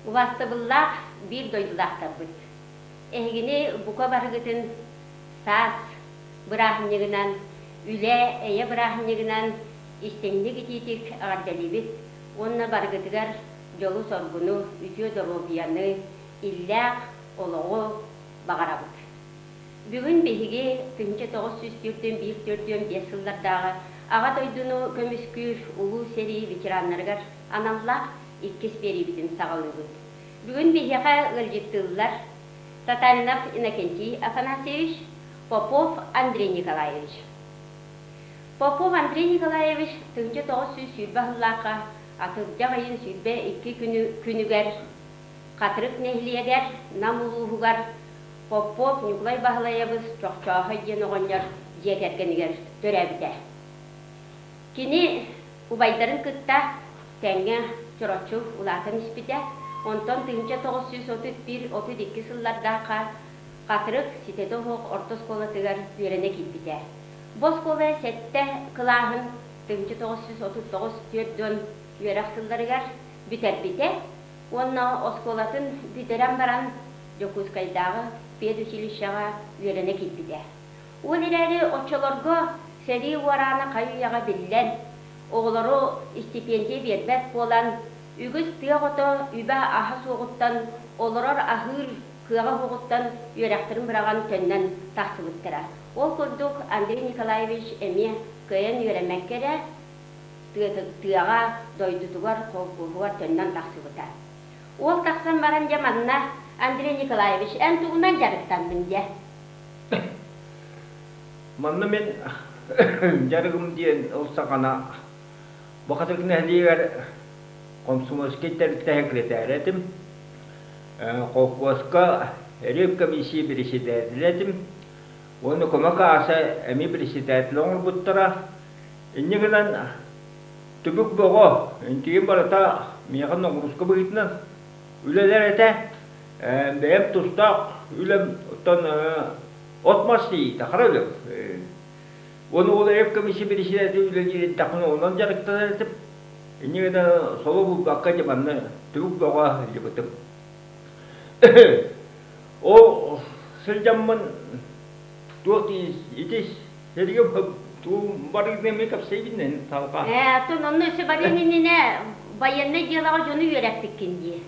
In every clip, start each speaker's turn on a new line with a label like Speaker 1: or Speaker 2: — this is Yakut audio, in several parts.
Speaker 1: Убаастабыллаах биир дойдулаахтарбыт! Эһигини бука барыгытын саас бырааһынньыгынан, үлэ, эйэ бырааһынньыгынан истиҥник итиитик эҕэрдэлиибит уонна барыгытыгар дьолу-соргуну, үтүө доруобуйаны, иллээх олоҕу баҕарабыт. Бүгүн биһиги 1941-45 сыллардааҕы Аҕа дойдуну көмүскүүр Улуу сэрии ветераннарыгар аналлаах иккис биэриибитин саҕалыыбыт. Бүгүн биһиэхэ ыалдьыттыыллар Татаринов Иннокентий Афанасьевич, Попов Андрей Николаевич. Попов Андрей Николаевич 1920 сыллаахха атырдьах ыйын 22 күнүгэр Хатырык нэһилиэгэр Нам улууһугар Попов Ньукулай Баһылайабыс Чохчоохой диэн оҕонньор дьиэ кэргэнигэр төрөөбүтэ. Кини убайдарын кытта тэҥҥэ чороччу улаатан испитэ. Онтон 1931-32 сыллардаахха Хатырык ситэтэ оһох орто оскуолатыгар үөрэнэ киирбитэ. Бу оскуола сэттэ кылааһын 1939-4 үөрэх сылларыгар бүтэрбитэ уонна оскуолатын бүтэрэн баран Дьокуускайдааҕы педучилищеҕа үөрэнэ киирбитэ. Ол эрээри оччолорго сэрии уораана хайы-үйэҕэ биллэн, оҕолору истипиэндийэ биэрбэт буолан, үгүс тыа оҕото үбэ-аһа суоҕуттан, олорор аһыыр кыаҕа суоҕуттан үөрэхтэрин быраҕан төннөн тахсыбыттара. Ол курдук Андрей Николаевич эмиэ кыайан үөрэммэккэ эрэ тыаҕа, дойдутугар, холкуоһугар төннөн тахсыбыта. Уол тахсан баран дьэ манна Андрей Николаевич, эн тугунан дьарыктанныҥ дьэ?
Speaker 2: Манна мин дьарыгым диэн ол саҕана Бахатык нэһилиэгэр комсомольскай тэрилтэ секретарь этим. Холкуоска ревкомиссия председателэ этим. Уонна көмө кааса эмиэ председатель оҥорбуттара. Инньэ гынан түбүк бөҕө, интигим барыта миэхэ ноҕурууска быһыытынан үлэлэр этэ. Бэйэм тустаах үлэм оттон от-мас тиийиитэ хара үлэм. Уонна ол ревкомиссия председатель үлэлиир эттэхпинэ онон дьарыктанар этим. Инньэ гынан соло булбакка дьэ манна түбүк бөҕө сылдьыбытым. Ол сылдьаммын туох ити Сэргэ барыыны эмиэ кэпсэйбин салҕаа.
Speaker 1: Ээ, оттон онно өссө барыан иннинэ байыаннай дьыалаҕа дьону үөрэппиккин дии.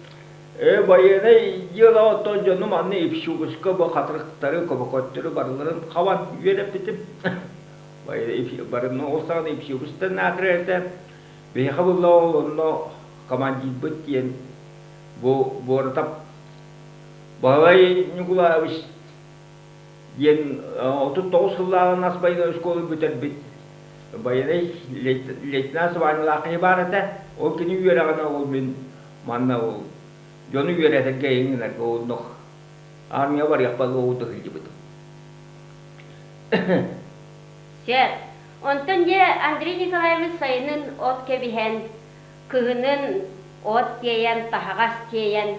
Speaker 2: Ээ, байыаннай дьыалаҕа оттон дьону манна Ипсюгуска бу хатырыктары, көбөкөттөрү барыларын хабан үөрэппитим. Барыны ол саҕана Ипсюгустан наатырар этэ. Биһиэхэ булла ол онно командирбыт диэн бу Буоратап Баһылай Ньукулаевич диэн 39 сыллааҕы нас байыаннай оскуола бүтэрбит байыаннай лейтенант званиелаах киһи баар этэ. Ол кини үөрэҕинэ ол мин манна ол дьону үөрэтэргэ иҥинэргэ оннук армия барыахпар уоҕу сылдьыбытым.
Speaker 1: Сөп. Онтон дьэ Андрей Николаевич сайынын от кэбиһэн, кыһынын от тиэйэн, таһаҕас тиэйэн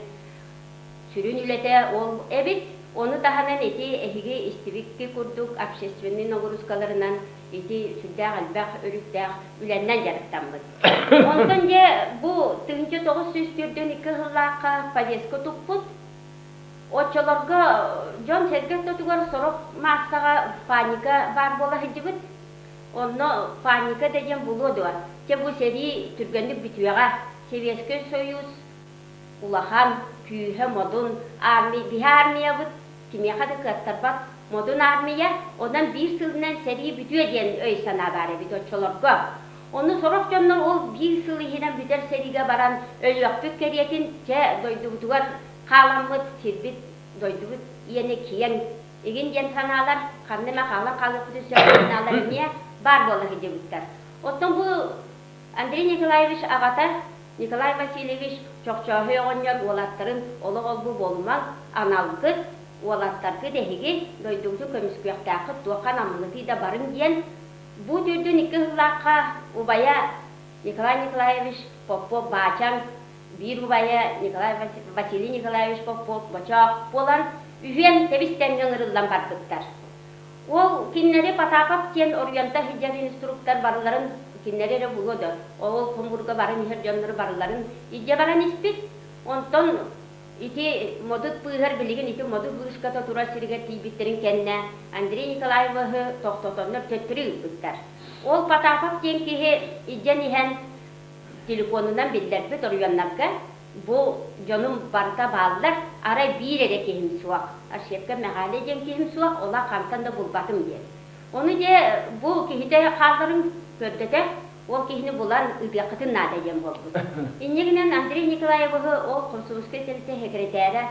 Speaker 1: Сүрүн үлэтэ ол эбит. Ону таһынан ити эһиги истибикки курдук общественнай ноҕуруускаларынан ити сүрдээх элбэх өрүттээх үлэннэн дьарыктаммыт. Онтон дьэ бу 1942 сыллаахха повестка туппут. Оччолорго дьон-сэргэ ортотугар сорох маассаҕа паника баар буола сылдьыбыт. Онно паника да диэн булуо дуо? Чэ бу сэрии түргэнник бүтүөҕэ. Советский Союз улахан, күүһэ модун армия, биһи армиябыт кимиэхэ да кыаттарбат модун армия, онон биир сылынан сэрии бүтүө диэн өй-санаа баар эбит оччолорго. Ону сорох дьоннор ол биир сыл иһинэн бүтэр сэриигэ баран өлүөхпүт кэриэтин, чэ, дойдубутугар хааламмыт сирбит, дойдубут иэнэ киэҥ игин диэн санаалар, ханна эмэ хаалан хаалыахпытын сөп санаалар эмиэ баар буола сылдьыбыттар. Оттон бу Андрей Николаевич аҕата Николай Васильевич Чохчооһой оҕонньор уолаттарын олох олбу буолумаҥ, аналгыт, уолаттаргыт эһиги дойдугутун көмүскүөхтээххит, туохха анаммыгытый да барыҥ диэн бу төрдүн икки сыллаахха убайа Николай Николаевич Попов Баачаҥ, биир убайа Николай Василий Николаевич Попов Бочоох буолан үһүөн тэбис-тэҥҥэ ыҥырыллан барбыттар. Ол кинилэри Потапов диэн оруйанта сылдьар инструктор барыларын кинилэри эрэ булуо да, ол хомуурга баран иһэр дьоннору барыларын илдьэ баран испит. Онтон ити Модут быыһар билигин ити Модут вышката турар сиригэр тиийбиттэрин кэннэ Андрей Николаевиһы тохтотоннор төттөрү ыыппыттар. Ол Потапов диэн киһи илдьэн иһэн телефонунан биллэрбит оройуоннарга бу дьонум барыта бааллар, арай биир эрэ киһим суох, Ошепка Мэхээлэ диэн киһим суох, ола хантан да булбатым диэн. Ону дьэ бу киһитэ хаалларын көрдөтө, ол киһини булан ыытыаххытын наада диэн буолбут. Инньэ гынан Андрей Николаевиһы ол комсомольскай тэрилтэ сэкирэтээрэ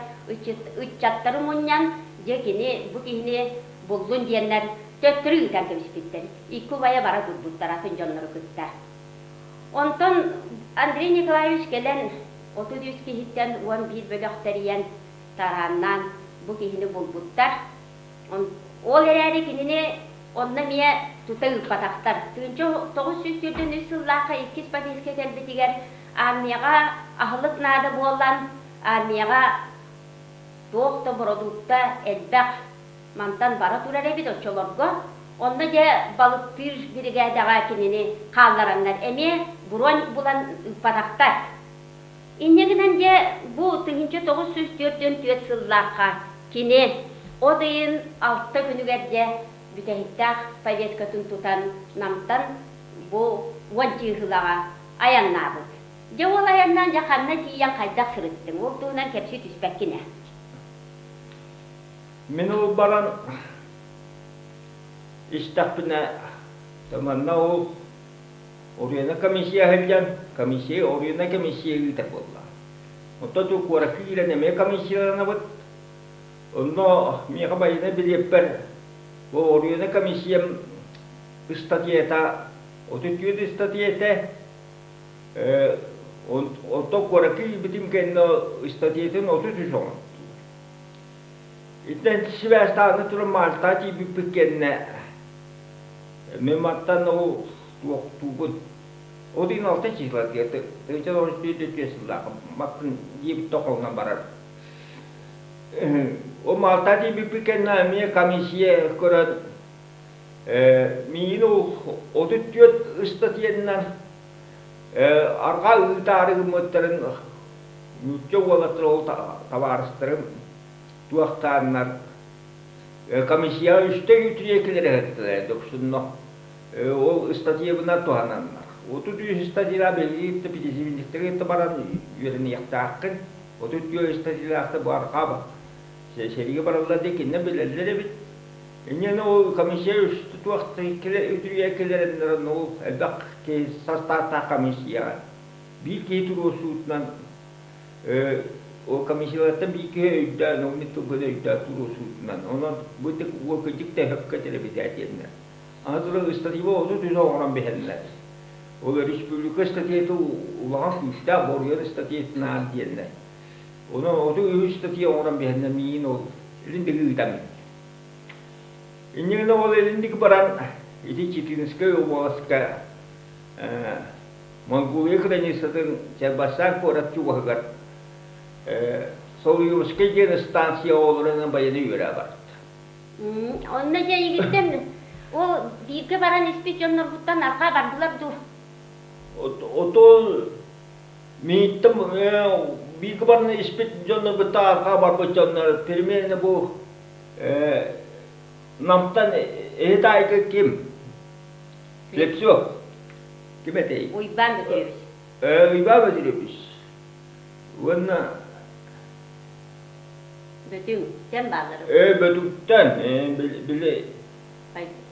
Speaker 1: ыччаттары мунньан, дьэ кини бу киһини буллун диэннэр төттөрү ыытан кэбиспиттэр. Икки убайа бара турбуттар атын дьоннору кытта. Онтон Андрей Николаевич кэлэн 33 киһиттэн 11 бөлөх тэрийэн тарааннаан бу киһини булбуттар. Ол эрээри кинини онно эмиэ тута ыыппатахтар. 1943 сыллаахха иккис повестка кэлбитигэр армияҕа аһылык наада буолан, армияҕа туох да бородуукта элбэх мантан бара турар эбит оччолорго. Онно дьэ балыктыыр биригээдэҕэ кинини хааллараннар эмиэ бронь булан ыыппатахтар. Инньэ гынан дьэ бу 1944 сыллаахха кини от ыйын алта күнүгэр дьэ бүтэһиктээх повесткатын тутан Намтан бу уон чыыһылаҕа айаннаабыт. Дьэ ол айаннаан дьэ ханна тиийэн хайдах сырыттыҥ? Ол туһунан кэпсии түспэккин ээ.
Speaker 2: Мин ол баран истэхпинэ манна ол Оройуона комиссия сылдьан, комиссия оройуона комиссия ыытар буолла. Оттон ту куоракка киирэн эмиэ комиссияланабыт. Онно миэхэ байыаннай билиэппэр бу оройуона комиссиям ыстатыйата 34 ыстатыйата онтон куоракка киирбитим кэннэ ыстатыйатын 33 оҥордулар. Итинэн сибээстээн туран Мальтаҕа тиийбиппит кэннэ Мин мантан ол туохтуубун. Ол иһин алта числа 1944 сыллаах маттан диэбит тохолунан барар. Ол Малта тиийбиппит кэннэ эмиэ комиссия көрөн миигин ол 34 ыстатыйаннан арҕаа ыытаары гыммыттарын нуучча уолаттара ол табаарыстарым туохтааннар Комиссияҕа үстэ үтүрүйэ кэлэр дохсунно. Ол ыстатыйабынан туһананнар. 33 ыстатыйалаах билигин пятизимниктэри кытта баран үөрэниэхтээххин. 34 ыстатыйалаахта бу арҕаа сэриигэ бараллар диэн кинилэр билэллэр эбит. Инньэ ол комиссия үстэ туох үтүрүйэ кэлэриннэрин ол элбэх киһи састаахтаах комиссияҕа биир киһи туруорсуутунан Ол комиссиялартан биир киһи өйдөөн, ол мин тылбын өйдөөн туруорсуутунан, онон бу кырдьык да өһөккө тэлэбитээ диэннэр. Аны туран ыстатыйба 33 оҥорон биһэллэр. Ол республика ыстатыйата улахан күүстээх боруйан ыстатыйатынаан диэннэр. Онон 33 ыстатыйа оҥорон биһэннэр миигин ол илин диги ыытан. Инньэ гынан ол илин диги баран ити Читинскэй уобаласка Монголия границатын Чайбасан куорат чугаһыгар Солуевскай диэн станция оҕолорунан байыаннай үөрэ барбыт.
Speaker 1: Онно дьэ эйигиттэн ол бииргэ баран испит дьонноргуттан арҕаа бардылар дуу?
Speaker 2: Отон мииттэн бииргэ баран испит дьонноргуттан арҕаа барбыт дьоннор примерно бу Намтан эһи таайга ким? Слепцов. Ким этэй?
Speaker 1: Уйбаан Бөтүрүөбүс.
Speaker 2: Уйбаан Бөтүрүөбүс. Уонна
Speaker 1: Бөтүҥтэн бааллар.
Speaker 2: Бөтүҥтэн били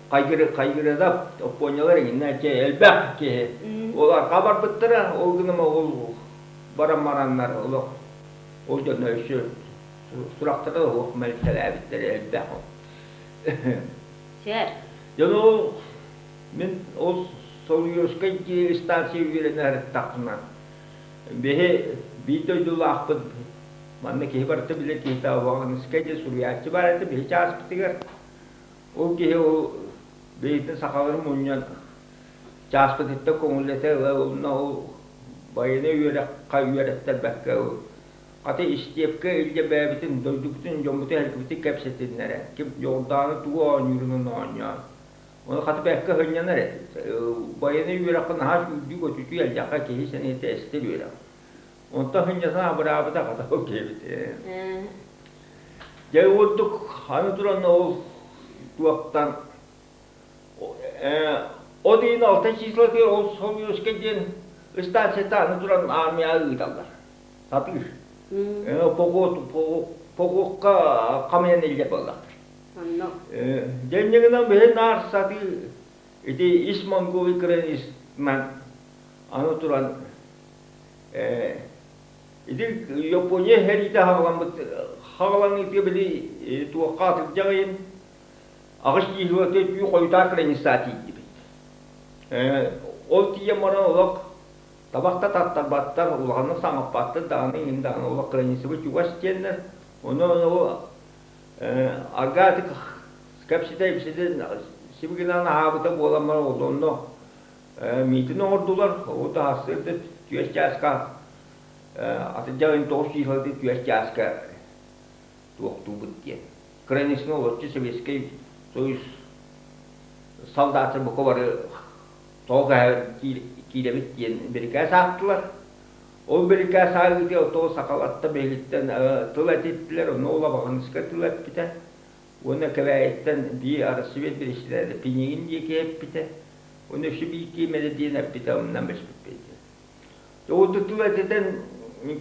Speaker 2: Хайгырадап Оппуонньалар иҥиннэ элбэх киһи. Ол арҕаа барбыттара, ол гынан ол баран бараннар олох ол дьонно өссө сурахтара суох мэлтэлээбиттэрэ элбэх.
Speaker 1: Сэр.
Speaker 2: Дьон ол мин ол Солуевскай станция үөрэнэ сырыттахпына биһи биир дойдулаахпыт манна киһи барыта билэр киһитэ Ваганскай диэн суруйааччы баар этэ биһи чааспытыгар ол киһи ол бэйэтин сахаларын мунньан чааспытыттан көҥүллэтэ ыла онно ол байыаннай үөрэххэ үөрэттэрбэккэ Хата истиэпкэ илдьэ бэйэбитин, дойдубутун, дьоммутун-сэргэбитин кэпсэтиннэрэ, ким дьоҕурдааҕын тугу оонньуурунан оонньоон. Ону хата бэккэ сынньанар этим. Байыаннай үөрэххэ наһаа сүүрдүү-көтүтүү элбэххэ киһи сэниэтэ эстэр үөрэх. Онтон сынньасан абыраабыта хата ол киһибит. Дьэ ордук аны туран ол туохтан От ыйын алта числотыгар ол Соловьевскай диэн станцията аны туран армияҕа ыыталлар. Сатыыр. Похуокка хамыйан илдьэ буоллахтар. Дьэнньигинэн биһи наар сатыы ити ис Монголия границынан аны туран ити Япония сэриитэ хаҕаламмыт хаҕаланыытыгар били туохха атырдьах ыйын Аҕыс числота түү хойутаан кыраныысса тиийдибит. Ол тиийэн баран олох табах да таттарбаттар, улаханнык саҥаппаттар даҕаны иҥин даҕаны олох кыраныыссабыт чугас диэннэр. Онон ол аргаатык кэпсэтэ-ипсэтэ сибигинэн аһаабыта буолан баран ол онно миитин оҥордулар. Ол да сарсыарда түөрт чааска атырдьах ыйын 9 числота түөрт чааска туохтуубут диэн. Кыраныысыны олоччу Сэбиэскэй Союз солдаттар бука бары тоҕо киирэбит диэн бирикээс аахтылар. Ол бирикээс ааҕыытыгар тоҕо сахалартан биһигиттэн тыл этиттилэр, онно ол Абаҕаныска тыл эппитэ. Уонна Кэбээйиттэн биир Арассыыйа бирисидээлэ Пинигин диэки эппитэ. Уонна өссө биир киимэлэ диэн эппитэ, оннан бэспиппит. Ол тыл этитэн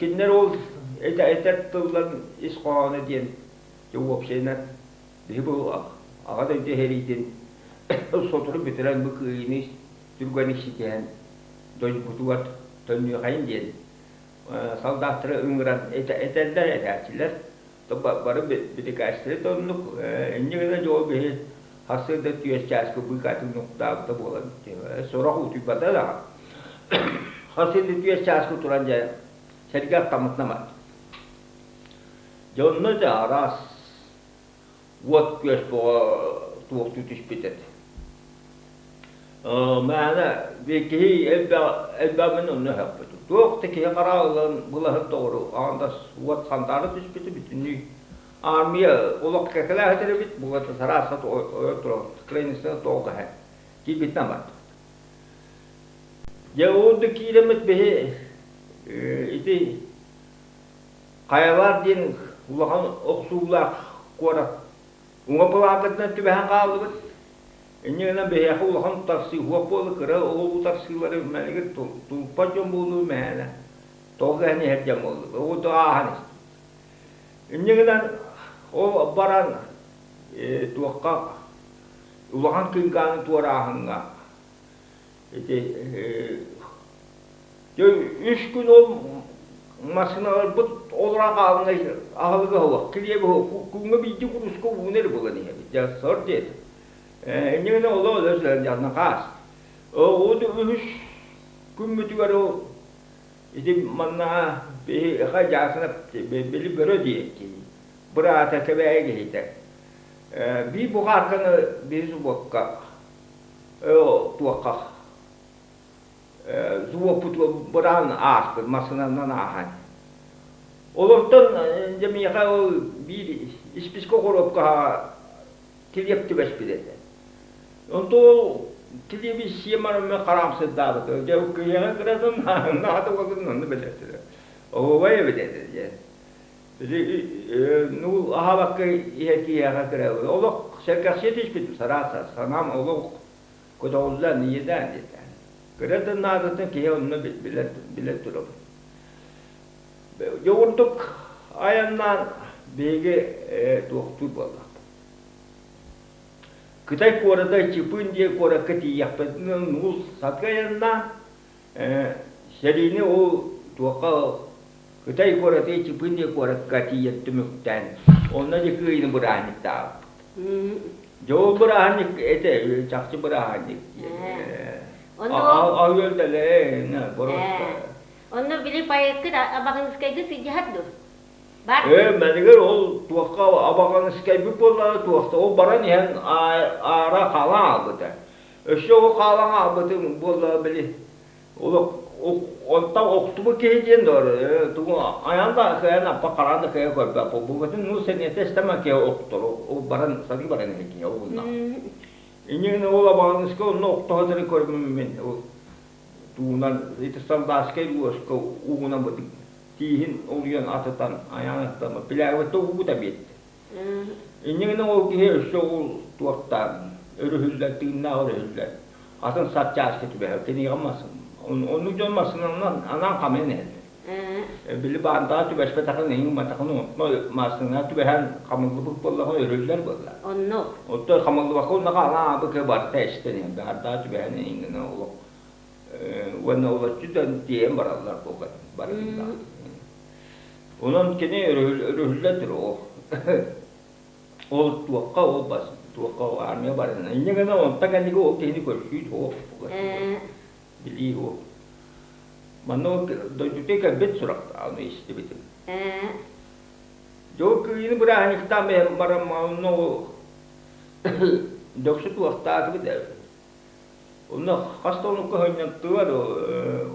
Speaker 2: кинилэр ол этэр тылларын ис хоһооно диэн дьэ уопсайынан биһи бу Аҕа дойду сэриитин сотору бүтэрэн бу кыайыыны түргэнник ситиһэн дойдубутугар төннүөхэйин диэн солдаттары ыҥыран этэллэр этээччилэр Бары бирикээстэри да оннук инньэ гына дьол биһи сарсыарда түөрт чааска быыкаатын нуктаабыта буолан сорох утуйбата даҕаны. Сарсыарда түөрт чааска туран дьэ сэргэ аттаммытына барда. Дьэ онно дьэ араас уот күөс бөҕө туохтуу түспүт этэ. Мээнэ киһи элбэҕин онно өһөхпүтүм. Туох да киһи харааллан былаһын тоҕору аҕандас уот сандаара түспүтэ бүтүннүү армия олох кэкэлээх этэр эбит буолата сараасат ойон туран кыраныыссаны тоҕо кэһэн киирбитинэн бардыбыт. Дьэ ол да киирэммит биһи ити Хайалар диэн улахан охсуулаах куорат уҥа былаакытынан түбэһэн хааллыбыт. Инньэ гынан биһиэхэ улахан утарсыы суох буолла, кыра ол утарсыылары мэлигир тулуппат дьон буолуу мээнэ тоҕо кэһэн иһэр дьон буоллубут. Ол да ааһан истибит. Инньэ гынан ол баран туохха улахан кыҥгааны туорааһыҥҥа ити Дьэ үс күн ол массыыналарбыт олорон хаалына аһылыга суох, килиэбэ суох, күҥҥэ биирдии курууска ууну эрэ булан иһэбит. Дьэ сор диэтим. Инньэ гынан олох өлө сылдьан дьаһана хаас. Ол үһүс күммүтүгэр ол ити манна биһиэхэ Дьаакынап били бөрө диэччи быраата Кэбээйи киһитэ. Биир бухаарканы биһи субуокка туохха Зубоппут быраан ааспыт, массыынанан ааһан. Олортон дьэ миэхэ ол биир исписка хоруопкаҕа килиэп түбэспит этэ. Онтон ол килиэби сиэм баран хараамсырдаабыт. Дьэ киһиэхэ кыратын наада буолбутун онно билэртилэр. Оһуобай эбит этэ дьэ. Ну аһаабакка иһэр киһиэхэ кыра олох сэргэхсийэ түспүтүм сарааса санаам олох Көтөҕүллэн, иэдээн диэтэ. Кыра да наадатын киһи онно билэр, билэр турабын. Дьэ курдук айаннаан биһиги туохтуур буоллахпыт. Кытай куората Чипын диэн куоракка тиийиэхпитинэн нуул сатыы айаннаан сэриини ол туохха Кытай куората Чипын диэн куоракка тиийэн түмүктээн онно дьэ кыайыыны бырааһынньыктаабыппыт. Дьэ ол бырааһынньык этэ, чахчы бырааһынньык диэн.
Speaker 1: Онно
Speaker 2: Аһыырдалэ, просто.
Speaker 1: Онно били поэткыт Абаҕыныскайга сылдьыһар дуо? Бар.
Speaker 2: Ээ, мэнигэр ол туохха Абаҕыныскайбыт буоллаҕына туохта, ол баран иһэн аара хаалан хаалбыта. Өссө ол хаалан хаалбытын буоллаҕа били Олох онтон охтубут киһи диэн тугу айан да кыайан аппа хараан да кыайа көрбөт букатын ну сэниэтэ истэмэ киһи охтор ол баран сатыы баран иһэр киһи ол Иннигин ол абаҕаныска онно охтоһо көрбүм мин ол туунан ити солдатскай луоска уугунан бытык. Тииһин улуйан атытан айаан аттаммыт. Билээбитте угута биэрдэ. Инньэ гынан ол киһи өссө ол туохтаан өрүһүллэр, тыыннаах өрүһүллэр. Атын сат чааска түбэһэр. Кинигэ массыына. Оннук дьон массыынанан анаан хамыйан иһэллэр. Били баандаҕа түбэспэтэхин, иҥмэтэхин онтон массыынаҕа түбэһэн хамыллыбыт буоллаҕына өрүллэр буолла.
Speaker 1: Оннук.
Speaker 2: Оттон хамыллыбакка онноҕо анаан абы барыта эстэн иһэн, баардаҕа түбэһэн иҥгинэ олох уонна олоччу да тиэйэн бараллар буолла барытыннаах. Онон кини өрүһүллэн турар ол. Ол туохха ол бас туохха ол армия барына. Инньэ гынан онтон кэнники ол киһини көрсүү суох билии суох. Манна ол дойдутугар кэлбит сурахтаах ону истибитим. Дьэ ол кыайыыны бырааһынньыктаан бэйэм баран онно ол дөксө туохтаатыбыт ээ. Онно хас да онукка хонньоттулар,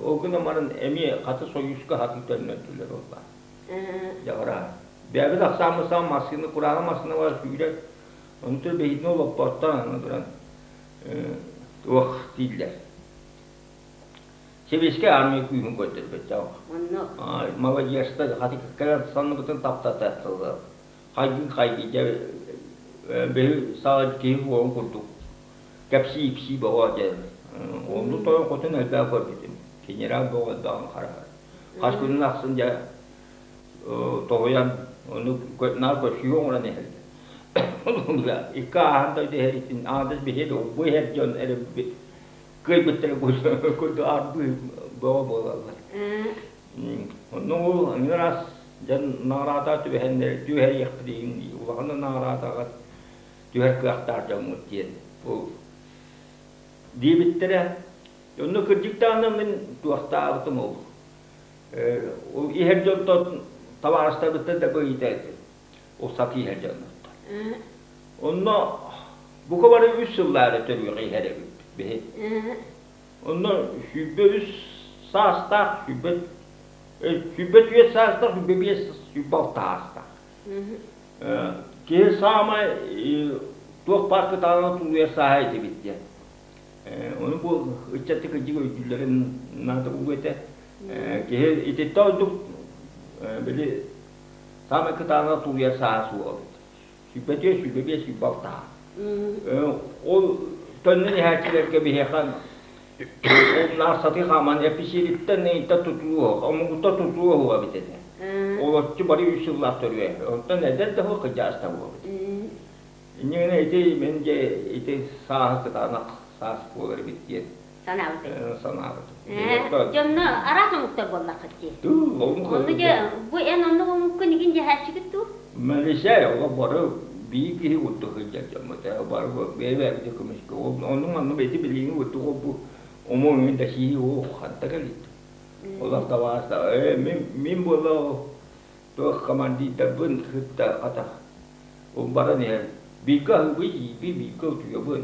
Speaker 2: ол гынан баран эмиэ хата Союзка хатыы төннөрдүлэр ол баар. Дьаҕара. Бэйэбит ахсааммыт саҕа массыына, кураанах массыына бар сүүрэр. Онтон бэйэтин олоппоттон аны туран туох дииллэр. Сэбиэскэй армия күүһүн көрдөрбөттөх. Маладьыастар хаты кэлэн санныбытын таптата хайгыы-хайгыы дьэ бэһи саҕа киһи буолан курдук кэпсии-ипсии бөҕө дьэ онну тойон хотун элбэх көрбүтүм генерал бөҕө элбэҕин хараҕар хас күнүн ахсын дьэ тоһуйан ону наар көрсүү оҥорон иһэллэр икки ааһан дойду иһэритин аадыс биһиги бу иһэр дьон эрэ кыайбыттара курдук арбыы бөҕө буолаллар Онно ол ыраас дьон наҕараада түбэһэннэр түһэриэхпит иһин улахан да наҕараадаҕа түһэр кыахтаах дьоммут диэн ол диэбиттэрэ. Онно кырдьык даҕаны мин туохтаабытым ол. Ол иһэр дьонтон табаарыстарбыттан да быйыта этим. Ол сатыы иһэр дьоннортон. Онно бука бары үс сыллаары төрүөх иһэр эбиппит биһи. Онно 23 саастаах, 24 саастаах, 25, 26 саастаах. Киһи саамай туох баар кытаанах тулуйар сааһа этибит диэн. Ону бу ыччаты кырдьык өйдүүллэрин наада буолуо этэ. Киһи ититтэ ордук били саамай кытаанах тулуйар сааһа суох эбит. 24, 25, 26 Ол төннөн иһээччилэргэ биһиэхэ ол наар сатыы хааман эписиэриттэн ыйыта тутуу, омугута тутуу оһуга эбит этэ. Олоччу бары үс сыллаах төрүө. Онтон эдэр да кырдьаҕас да буолбут. Инньэ гынан ити мин дьэ ити сааһы кытаанах саас буолар эбит диэн
Speaker 1: санаабыт.
Speaker 2: Санаабыт.
Speaker 1: Дьонно араас омуктар буоллаххыт дии. Онну дьэ бу эн оннук омуккун игин дьэһээччигит дуу?
Speaker 2: Мэлисэ оҕо бары биир киһи курдук сылдьар дьоммут бары бэйэ-бэйэбитин көмүскэ оннук маннык бэйти билиини курдук ол бу омук иҥин да сии оо ханта кэлит олох табаарыста ээ мин мин буолла туох командирдарбын кытта хата ол баран иһэр бииргэ аһыыбын иибин бииргэ утуйабын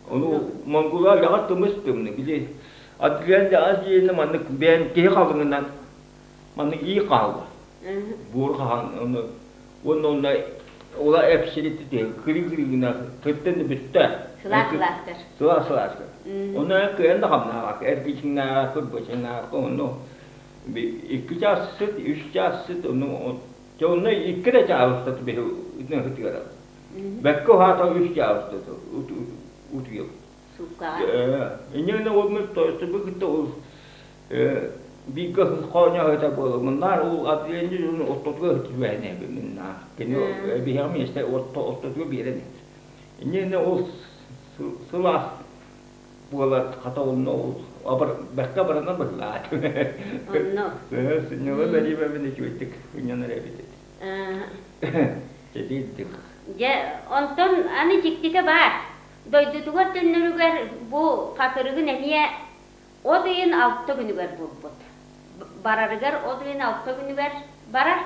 Speaker 2: Ону Монголия лэҕэ тымыс тымны били Адриан лэҕэ диэни маннык бэйэн киһи халыҥынан маннык ии хаалла. Буор хаһан ону уонна онно ула эпсирити кырыы-кырыыгына кыттан да бүттэ.
Speaker 1: Сылаас-сылаастар.
Speaker 2: Сылаас-сылаастар. Онно кыайан да хамнаабак, эргичиҥнээҕэ, кырбачыҥнааҕа онно икки чаас сыт, үс чаас сыт, онно онно икки эрэ чаас устата биһи ытыгара. Бэккэ уһаата үс чаас утуйабыт.
Speaker 1: Сууккаҕа.
Speaker 2: Инньэ ол тойотторбу кытта ол бииргэ хоонньоһута буоламмыннаар ол отделение ортотугар түбэһинэбиннаа. Кини биһиэхэ миэстэ ортотугар биэрэн Инньэ ол сылаас буолар хата онно ол бэккэ барана быһылаат.
Speaker 1: Онно.
Speaker 2: Сынньала бэриибэбин үчүгэйдик сынньанар эбит. Чэдиирдик.
Speaker 1: Дьэ, онтон аны дьиктитэ баар. Дойдутугар төннөрүгэр бу хатырыгын эмиэ от ыйын алта күнүгэр булбут. Барарыгар от ыйын алта күнүгэр барар,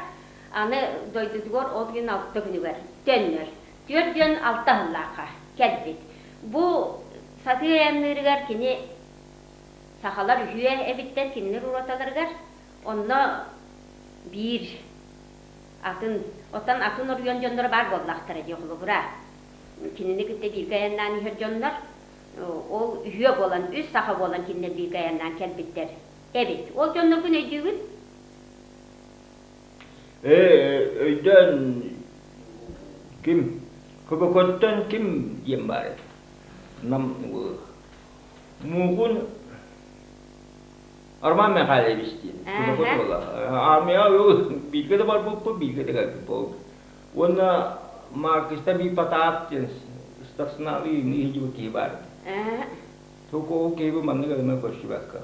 Speaker 1: аны дойдутугар от ыйын алта күнүгэр төннөр. 46 сыллаахха кэлбит. Бу сатыы айанныырыгар кини сахалар үһүө эбиттэр кинилэр ураталарыгар. Онно биир атын, оттон атын оройуон дьонноро баар буоллахтара дии холобура. Кинини кытта бииргэ айаннаан иһэр дьоннор ол үһүө буолан, үс саха буолан кинилэр бииргэ айаннаан кэлбиттэр эбит. Ол дьонноргун өйдүүгүн?
Speaker 2: Ээ, өйдөөн ким Көбөкөттөн ким диэн баар этэ. Нам Мугун Роман Михайлович диэн Көбөкөт уола. Армияҕа бииргэ да барбыппыт, бииргэ да кэлбиппит. Уонна Маркиста биир Потап диэн старшиналыы иһдьибит киһи баар этэ. Туох ол киһибин маннык элэмэ көрсүбэккэ.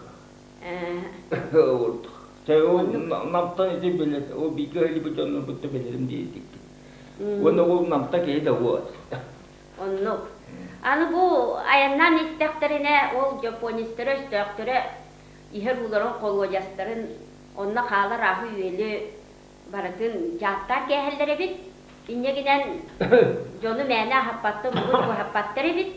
Speaker 2: Чэ, ол Намтан ити билэр, ол бииргэ сылдьыбыт дьоннорбуттан билэрим диэбитиккин. Уонна ол Намта киһи да уот.
Speaker 1: Оннук. Аны бу айаннаан истэхтэринэ, ол дьоппуонистара өстөөхтөрө иһэр ууларын холуодьастарын онно хаалар аһы-үөлү барытын дьааттаан кээһэллэр эбит. Инньэ гынан дьону мээнэ аһаппаттар, угун буһаппаттар эбит.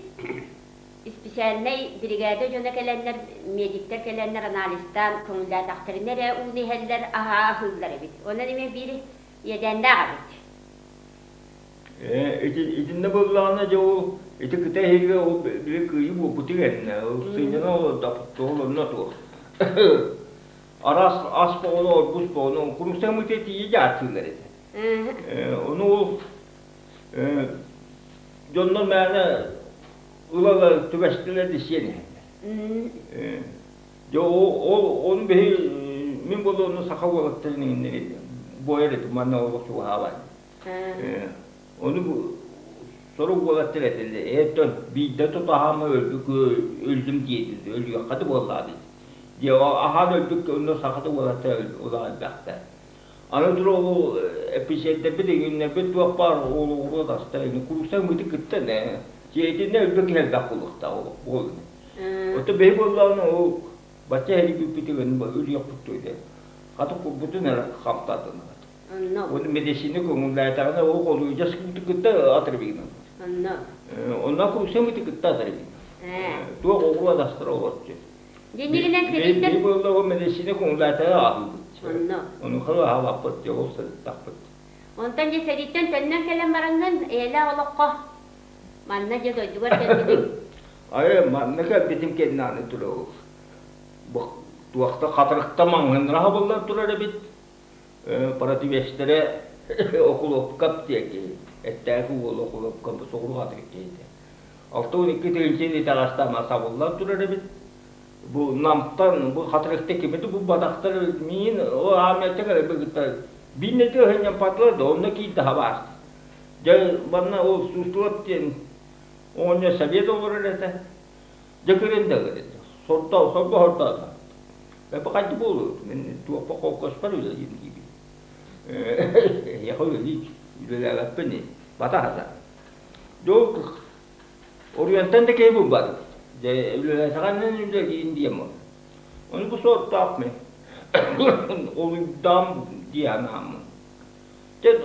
Speaker 1: Исписээлинэй биригээдэ дьоно кэлэннэр, медиктэр кэлэннэр анализтаан көҥүллээтэхтэринэ эрэ ууну иһэллэр, аһаа аһыыллар эбит. Онон эмиэ биир иэдээннээх эбит.
Speaker 2: Ээ, ити итиннэ буоллаҕына дьэ ол ити кытай иһигэ ол били кыайыы буолбутун кэннэ ол сынньана олордохпут ол онно туох араас ас боҕону оргус боҕону курусаммыта тиийэ дьааттыыллар этэ. Ээ, ону ол дьоннор мээнэ ыла-ыла түбэстилэр да сиэн иһэллэр. Дьэ ол ону биһи мин буолла ону саха уолаттарын иҥиннэри буойар этим манна олох чугаһаабат. Ону сорох уолаттар этэллэр эттон биирдэ тутаһаама өлбүк өлдүм диэтилэр өлүөххэ да буоллаҕа дии. Аһаан өлбүт онно саха да уолаттар улахан элбэхтэр. Аны туран ол эписиэрдэрбит иҥиннэрбит туох баар ол оҕуруот астара ини курууктан мыты кытта ээ дьиэтинэ өлбө киһи элбэх буолуохтаах ол буолуна. Оттон биһи буоллаҕына ол бачча иһэрийбиппитигэр өлүөхпүт дуо диэн хата курбутун эрэ хамтаатынабыт. Уонна медицина көҥүллээтэҕинэ ол холуйдьа сыппыты кытта атырбыгынан. Онно курууктан кытта атырбыгынан. Туох оҕуруот астара олорчу.
Speaker 1: Дьинигинэн сэрииттэн
Speaker 2: Биир буолла мэдиссиинэ куҥулаатара аһыыбыт.
Speaker 1: Онно.
Speaker 2: Ону аһаабаппыт, дьэ ол сырыттахпыт.
Speaker 1: Онтон дьэ сэрииттэн төннөн кэлэн бараҥҥын эйэлээх олоххо манна дьэ дойдугар кэлбитиҥ.
Speaker 2: Айы манна кэлбитим кэннэ аны турар туохта хатырыкта маҥнай хабыллан турар эбит. Противестэрэ окулуопкап диэки эттээки уол окулуопка соҕуруу хатырык киһитэ. 62 тыһыынча итэҕэстээх сабыллан турар эбит. Бу Намтан, бу Хатырыкта кими да булбатахтар эбит. Миин ол армияттан кэлбит кытта биир нэдиэлэ сынньампатылар да, онно киирдэ хабаас. Дьэ, манна ол Суслов диэн оҕонньор совет олорор этэ. Дьэ көрөн да ылар этэ. Сордоо, сорго сордоото. Эпэ хайды буолуо, мин туохпа холкоспор үлэлиим диибин. Эһиэхэ үлэлиир, үлэлээбэппин бата хата. Дьол Оруйантан да киһи булбатым. Дьэ, үлэлээтэҕинэн үлэлиин диэм ол. Ону бу суоттаах мин олуйдаам дии санааммын. Дьэ,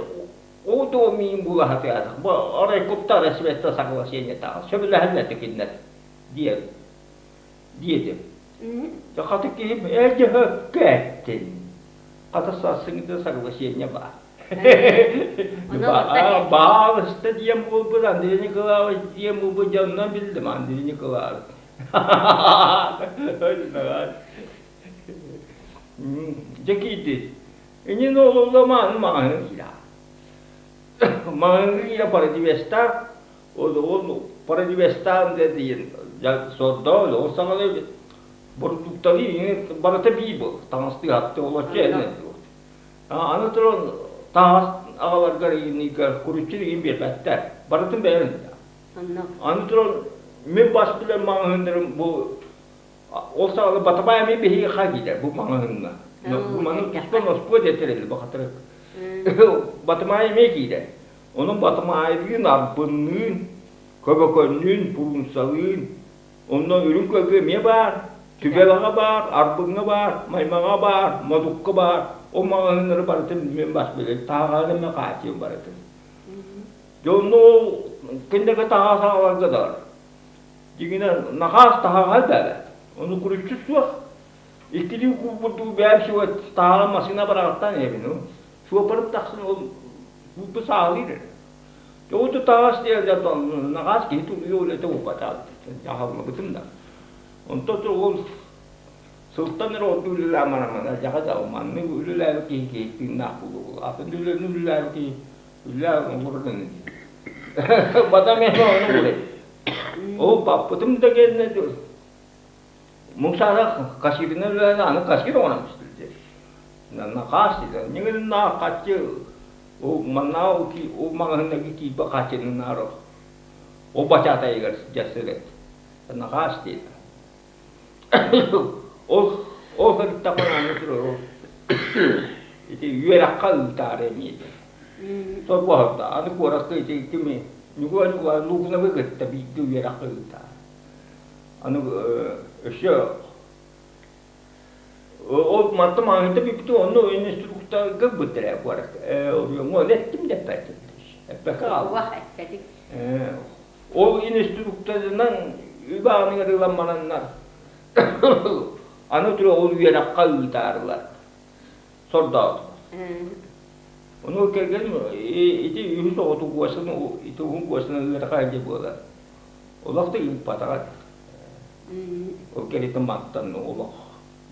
Speaker 2: ол да миин була сатаатах. Бу арай куттара света соглашение таҕыс. Сөбүлэһэллэр да кинилэр диэн диэтим. Дьэ, хата киһим ээ дьэ хөккө эттин. Хата сарсыҥҥыта соглашение баар. Баалыста диэн буолбут Андрей Николаевич диэн буолбут дьоннон биллим Андрей Николаевич. Дьэ киирди. Инин ололло мааны мааны киирэ. Мааны киирэ парадивестаах, ол ол парадивестаах диэн сордоо ол саҥалыы бородуукталыы барыта биир буол таҥастыы хатты олоччу эн Аны туран таһаҕас аҕаларгар игиннигэр куруччу игин биэрбэттэр. Барытын бэйэҥ Аны туран мин бас билэр маҕаһыыннарым бу ол саҕана Батабай эмиэ биһиги ха киирэр бу маҕаһыыҥҥа. Бу маны туспа носпуо диэтэр бахатырык. Батымаай эмиэ киирэр. Онон Батымаайдыын, Арбынныын, Көбөкөннүүн, Пуруунсалыын Онно үрүҥ көлгө эмиэ баар, Түбэлэҕэ баар, Арбыҥҥа баар, Маймаҕа баар, Модукка баар. Ол маҕаһыыннары барытын мин бас билэр, таһаҕаһын эмэ хааччыйым барытын. Дьэ онно ол кинилэргэ таһаҕас аҕаларга да дьиҥинэн нахаас таһаҕаһа да ону куруччу суох. Иккилии куурдуу бэйэм суо таһаҕа массыына бараҕыттан иһэбин. Суоппарым тахсан ол куурду саалыыр эрэ. Тоҕо таҥас диэн наҕаас киһи тулуйа үлэтэ буолбатах дьаһаллыбытым да. Онтон ол Сылтан эрэ ордук үлэлээн бараммын алдьархай да маннык үлэлээбит киһи киһи тыыннаах буолуо. Атын үлэни үлэлээбит киһи үлэлээн олорор ини. Бата мен ону булай. Ол баппытым да кэннэ Мусара кассирынан үлэлээн аны кассир оҥорон түстүлэр. Накаас диэн. Ньыгыннаах хаччы ол маннаа ол маҕаһыыннарга киирбэ хаччынынаар ол бачаатайыгар дьассырыт. Накаас диэн. Ол ол сырыттахпына аны турар ити үөрэххэ ыытаары эмиэ диэн. Сорбоһорто аны куоракка ити кими Ньукулай Ньукулай Лукунабы кытта бииргэ үөрэххэ ыытаары. Аны өссө ол мантан маҥнайгыта бүппүтүм онно инструкторга ылбыттар куоракка. Оройуоҥҥа ону эттим да эппэтим. Эппэккэ хааллым.
Speaker 1: эппэтик.
Speaker 2: Ол инструкторынан үп ааныгар ылан бараннар аны тура ол үөрэххэ ыытаарылар. Сордоотулар. Ону кэргэним ити үһүс оҕоту Гуосын ити уһун Гуосынан ыарахан дьэ буолар. Олох да ыыппатаҕа. Ол кэриэтэ мантан олох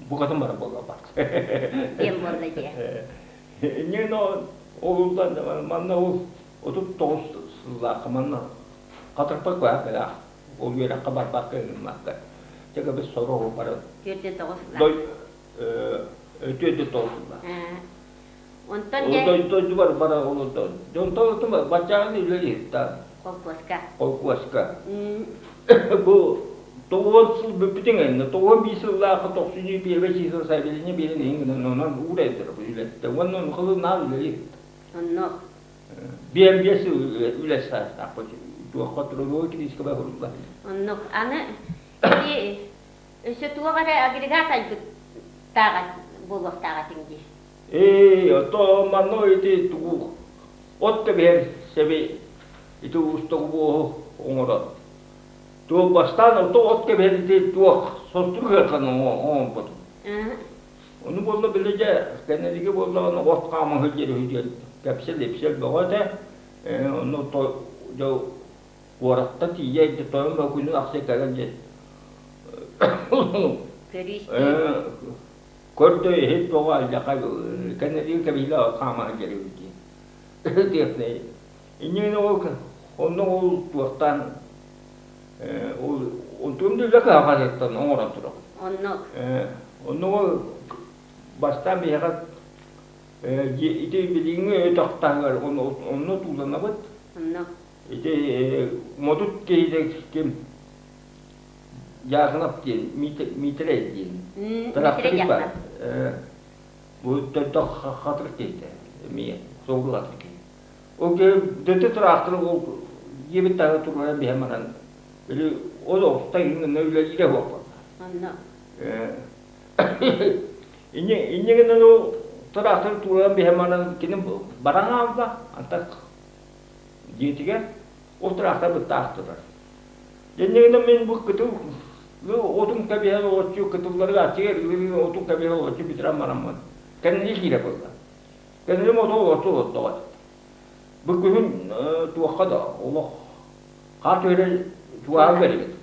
Speaker 2: букатын бара буолла бар.
Speaker 1: Диэн буолла дии.
Speaker 2: Инньэ ол манна ол 39 сыллаахха манна хатырпа кэлээх ол үөрэххэ барбакка ыҥырмакка дьэ кэбис сорох баран
Speaker 1: 49 сыллаах.
Speaker 2: 49 сыллаах.
Speaker 1: Онтон
Speaker 2: дьэ дойдубар бара олордон. Дьонтон баччааҕын үлэлиир
Speaker 1: Холкуоска.
Speaker 2: Холкуоска. Бу тоҕуон сыл бүппүтүҥ иннэ тоҕуон биир сыллаахха тохсунньу первый число заявление биэрэн иһин гынан онон уурайдыр бу үлэттэ уонна онхолу наар үлэлиир.
Speaker 1: Онно.
Speaker 2: Биэн биэс сыл үлэ саастаахпыт туохха трудовой кириискэ хурулла.
Speaker 1: Оннук. Аны ити өссө туох эрэ агрегат айбыттааҕа буолуохтаах этиҥ дии.
Speaker 2: Ээ, ото манна ити тугу от кэбиһэр сэби ити уустук буоһу оҥорор. Туох бастаан ото от кэбиһэр ити туох состур ыархан оҥорбутум. Ону буолла били дьэ кэнники буоллаҕына от хаамаһы диэн үһү диэн кэпсэл-ипсэл бөҕө этэ. Онно дьэ куораттан тиийэ тойон күнүн ахсын кэлэн дьэ Көрдө иһит тоҕо алдьархай кэнники кэбиһилэ хаама сылдьар эбит дии. Диэхтэй. Иннигин ол онно ол туохтаан ол онтун да үлэ кыһалҕатыттан оҥорон турабын.
Speaker 1: Онно.
Speaker 2: Онно ол бастаан биһиэхэ ити билиҥҥи өтөх таһыгар онно тууланабыт.
Speaker 1: Онно.
Speaker 2: Ити модут киһитэ ким Дьаакынап диэн, Миитэрэй диэн. Тырахтарыыс баар. Бу төрдөх хатырык киһитэ эмиэ, суолгу хатырык киһи. Ол киһи дөтө тыраахтары ол дьиэбит таһыгар туруоран биһэн баран, били ол оҕуста иҥинэ үлэлиирэ суох буолла.
Speaker 1: Онно.
Speaker 2: Инньэ инньэ гынан ол тыраахтары туруоран биһэн баран кини баран хаалла, антах дьиэтигэр ол тыраахтар быттаах турар. Иннигинэ мин бу кытыл отун кэбиһэн олоччу кытылларыгар аччыгар отун кэбиһэн олоччу бүтэрэн бараммын кэннини киирэ буолла. Кэнним ото олоччу олордоҕо. Бу күһүн туохха да олох хаар түһэрэ чугаһын бэрибит.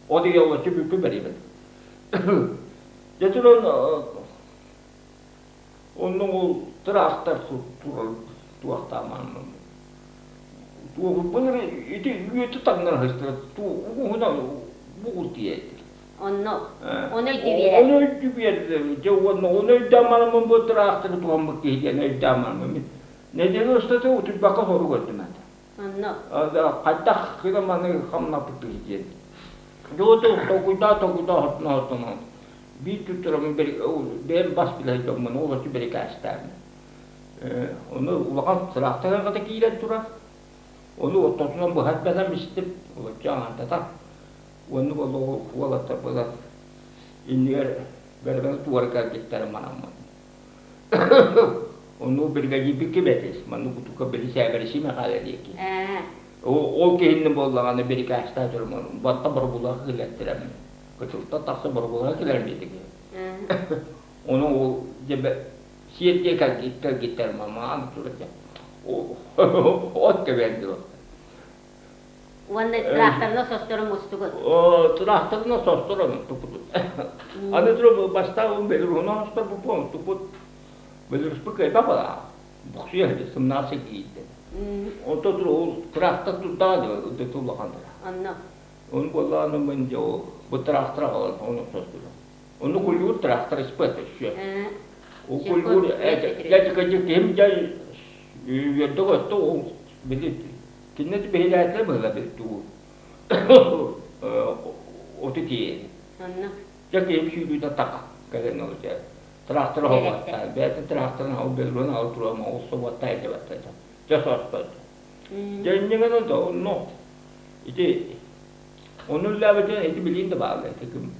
Speaker 2: От ийэ олоччу бүппүт бэрибит. Дьэ туран Онно ол тыраахтар турар туохтаамааннан туоһурбун ити үөтү таҥнан сыстара угуһунан бугул тиийэйдир.
Speaker 1: Онно ону өйдүү биэрэр.
Speaker 2: Ону өйдүү биэрдэ. Дьэ уонна ону өйдөөн бараммын бу тыраахтары туһаммыт киһи диэн өйдөөн бараммын мин нэдиэлэ устата утуйбакка сору көрдүм этэ.
Speaker 1: Онно.
Speaker 2: Хайдах гына маны хамнаппытый диэн. Дьуоту толкуйдаа толкуйдаа хотуна хотуна биир туттараммын бэйэм бас билэр дьоммун олоччу бирикээстээбин. Ону улахан тыраахтар киирэн турар. Ону ортотунан быһат бэлэм истим, олоччу аҥаардатан. Уонна буолла уолаттар буолан иннигэр бэрбэн туора кэлбиттэрин манаммын. Ону бригадирбит ким этис? Маннык утука били сээбэрисим хаала диэки. Ол киһинни буоллаҕына бирикээстээ турмун. Батта боробулаах килэттирэм. Кытылта тахса боробулаах килэрим диэтиги. Ону ол дьэбэ сиэрдиэ кэлгиттэр мамаан турар. От кэбиэн дуо.
Speaker 1: Уонна тыраахтарына состорун мустугут.
Speaker 2: Тыраахтарына состорун тупут. Аны туру бастаан Беларуһунан состорбуппун тупут. Беларуспут кыайбат бала. Буксуйа сымнаас киирдэ. Онтон туру ол тыраахтар турдаҕа дии улаханнара.
Speaker 1: Онно.
Speaker 2: Ону буоллаҕына мин дьэ ол бу тыраахтар аҕалан ону состура. Ону куллуур тыраахтар испэт өссө. Ол куллуур дьэ киһим дьэ үөрдэ көттө ол били кинини биһилээтилэр быһыла били тугу оту тиэйэн.
Speaker 1: Онно.
Speaker 2: Дьэ киһим сүүрүүтэ так кэлэн ол дьэ тыраахтар оһоҕуоттаа бэйэтин тыраахтарын ол белруон аҕал туруом ол собуоттаа илдьэ дьэ соспот. Дьэ инньэ да онно ити Ону үллээбитин ити билиин да баалла ити ким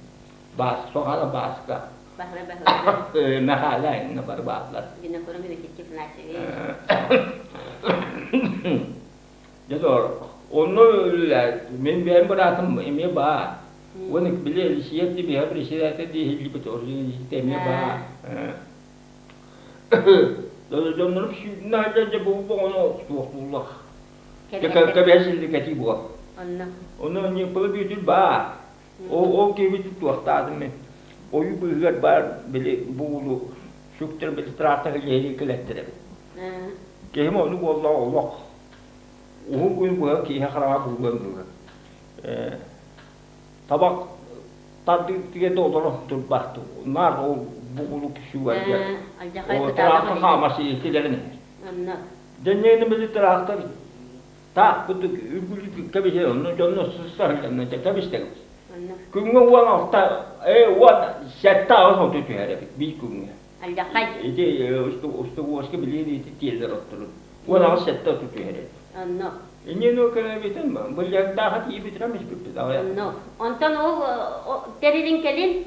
Speaker 2: Баас Соҕала Бааска
Speaker 1: Баһылай Баһылай
Speaker 2: Мэхээлэ инна бары бааллар.
Speaker 1: Винокуров Василий Афанасьевич.
Speaker 2: Дьэ доор, онно үллээ мин бэйэм быраатым эмиэ баар. Уон били Елисеев ди биһэ председатель дии иһиллибит орден эмиэ баар. Дьоннорум сүүннэ дьэ бу ону туохтууллар. Кэбиһэ силликэтии буол.
Speaker 1: Онно.
Speaker 2: Ону Ньыппылы бүөтүр баар. Ол ол киһибит туохтаатым мин. Ойуу быыһыгар баар били буулу сүктэр били трактор илиһи кэлэттэр эбит. Киһим ону буолла олох. Уһун күн быһа киһи хараҕа буулуон дылы. Табак тардыытыгар да олоро турбат. Наар ол буулу сүгэргэ. Трактор хаамас итилэрин.
Speaker 1: Онно.
Speaker 2: Дьэнньэни били тыраахтар таах курдук үргүлүк кэбиһэр, онно дьонно сыстарылланна дьэ кэбистэбит. Күҥҥэ 16 17 оту түһэр эбит биир күҥҥэ.
Speaker 1: Алдьахай.
Speaker 2: Ити устугуоска билиэн ити тиэллэр отторун. 18 7 оту түһэр эбит.
Speaker 1: Онно.
Speaker 2: Инньэ кэлэбитин быллярдааха тиийбитирам испиппит аҕыйах.
Speaker 1: Онно. Онтон ол тэрилин кэлин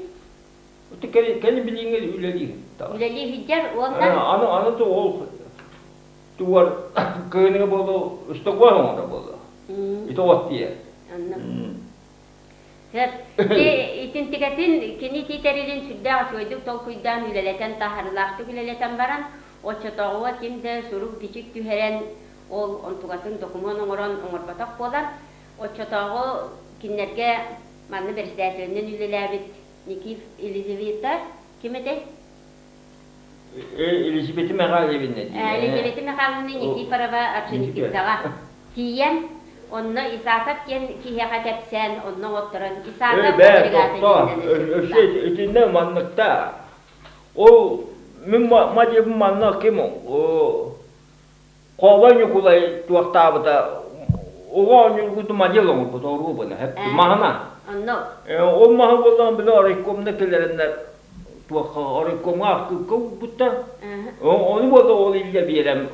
Speaker 2: Кэлин билиҥҥэ үлэлии
Speaker 1: Үлэлии сылдьар уонна
Speaker 2: Аны аны ол тугар кыыныга буолу устугуар оҥоро буолла. Ити от тиэ.
Speaker 1: Онно. Сөп. Итинтикэтин кини ити тэрилин сүрдээх үчүгэйдик толкуйдаан үлэлэтэн таһаарыылаахтык үлэлэтэн баран, оччотооҕуга ким да сурук-бичик түһэрэн ол онтугатын докумуон оҥорон оҥорботох буолан, оччотооҕу кинилэргэ манна бэрэссэдээтэлинэн үлэлээбит Никиф Елизавета ким этэй?
Speaker 2: Елизавета Михайловна
Speaker 1: Елизавета Михайловна Никифорова Орджоникидзеҕа тиийэн, онно Исаков диэн киһиэхэ кэпсээн, онно оҥотторон Исаков
Speaker 2: агрегата Өссө итиннэ манныкта. Ол мин мадьыбым манна ким Хообо Ньукулай туохтаабыта оҕо оонньуургуту мадьыл оҥорбут оруобуна маһына.
Speaker 1: Онно.
Speaker 2: Ол маһы буоллаҕын били оройкомна кэлэриннэр туохха оройкомҥа архыыпка уурбуттар. Ону буолла ол илдьэ биэрэм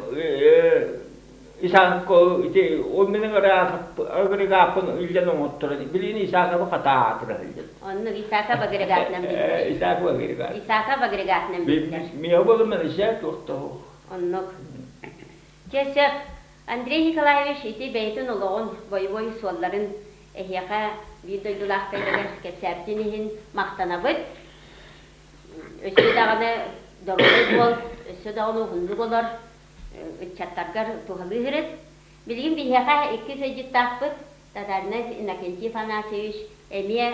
Speaker 2: Исаакка ити ол мин агрегааппын илдьэн оҥотторон билигин Исаакабы хатаатыра сылдьар.
Speaker 1: Оннук Исаакап агрегатынан биллэр.
Speaker 2: Исааков агрегат.
Speaker 1: Исааков агрегатынан биллэр.
Speaker 2: Миэхэ буолла мен Исаак туохтаах.
Speaker 1: Оннук. Чэ, сөп. Андрей Николаевич ити бэйэтин олоҕун, бойобуой суолларын эһиэхэ биир дойдулаахтарыгар кэпсээбитин иһин махтанабыт. Өссө даҕаны доруобай буол, өссө даҕаны уһуннук олор, ыччаттаргар туһалыы сырыт. Билигин биһиэхэ иккис ыалдьыттаахпыт Татаринов Иннокентий Афанасьевич эмиэ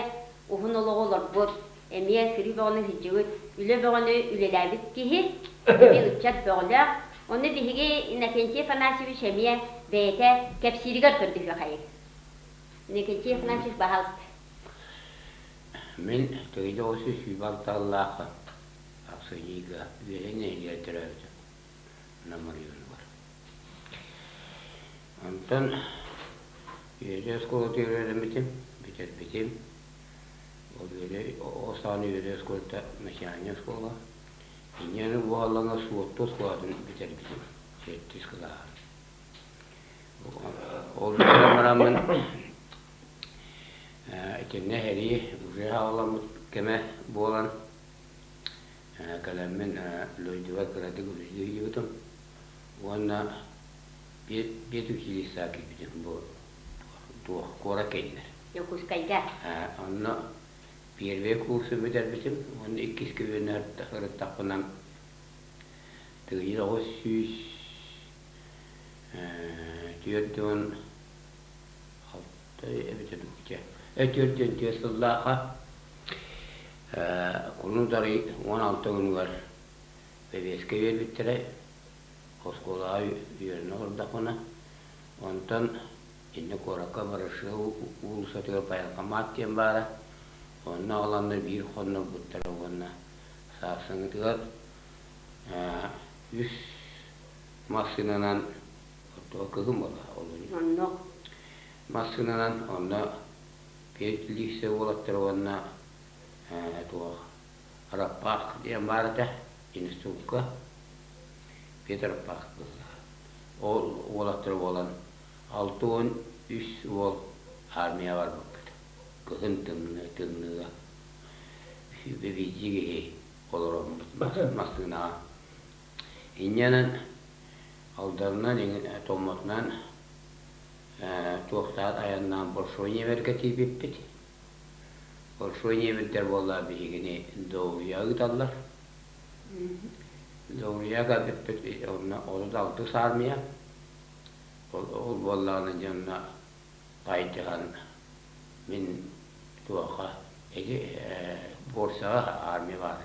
Speaker 1: уһун олоҕу олорбут, эмиэ сырыы бөҕөнү сылдьыбыт, үлэ бөҕөнү үлэлээбит киһи, эмиэ ыччат бөҕөлөөх. Ону биһиги Иннокентий Афанасьевич эмиэ бэйэтэ кэпсииригэр көрдөһүөхэйиҥ. Иннокентий Афанасьевич, баһаалыста.
Speaker 3: Мин тыйда оҕус сүүрбэ сыллаахха ахсынньыга үөрэн нэһилиэгэр төрөөбүтүм. Нам оройуонугар. Онтон үөрэ оскуолатыгар үөрэммитим, бүтэрбитим. Ол үөрэ ол саҕана үөрэ оскуолата начальнай оскуола. Инньэ буоллаҕына Суотту оскуолатын бүтэрбитим, сэттис кылааһы. Ол бүтэрэн бараммын итиннэ сэрии уже саҕаламмыт кэмэ буолан Кэлэммин дойдубар кыратык үлэлии уонна педучилищеҕа киирбитим бу туох куорат кэннигэр.
Speaker 1: Дьокуускайга.
Speaker 3: Онно первый курсу бүтэрбитим уонна иккис күһүнү ырыттахпына тыйы 940. Эбитэ дуу чэ. 44 сыллаахха кулун тарый 16 күнүгэр бэбиэскэ биэрбиттэрэ. Оскуолаҕа үөрэнэ олордохпуна. Онтон иннэ куоракка Ворошилов уулуссатыгар военкомат диэн баара. Онно аҕаланнар биир хоннорбуттара уонна сарсыҥҥытыгар үс массыынанан оттоҕо кыһын буолла олунньу.
Speaker 1: Онно
Speaker 3: Массыынанан онно педлиция уолаттара уонна туох Раппах диэн баар этэ институкка Петр Раппах быһыылаах. Ол уолаттара буолан 63 уол армияҕа барбыппыт. Кыһын тымныы тымныыга биирдии киһи олороммут массыынаҕа. Инньэнэн Алданынан Томмотунан туохтаах айаннаан Большой Невергэ тиийбиппит. Большой Невердэр буолла биһигини Доуруйа ыыталлар. Доуруйа кэлбиппит онно 36 армия. Ол буоллаҕына дьэ онно хайдыһан мин туохха ити Борсаҕа армия баар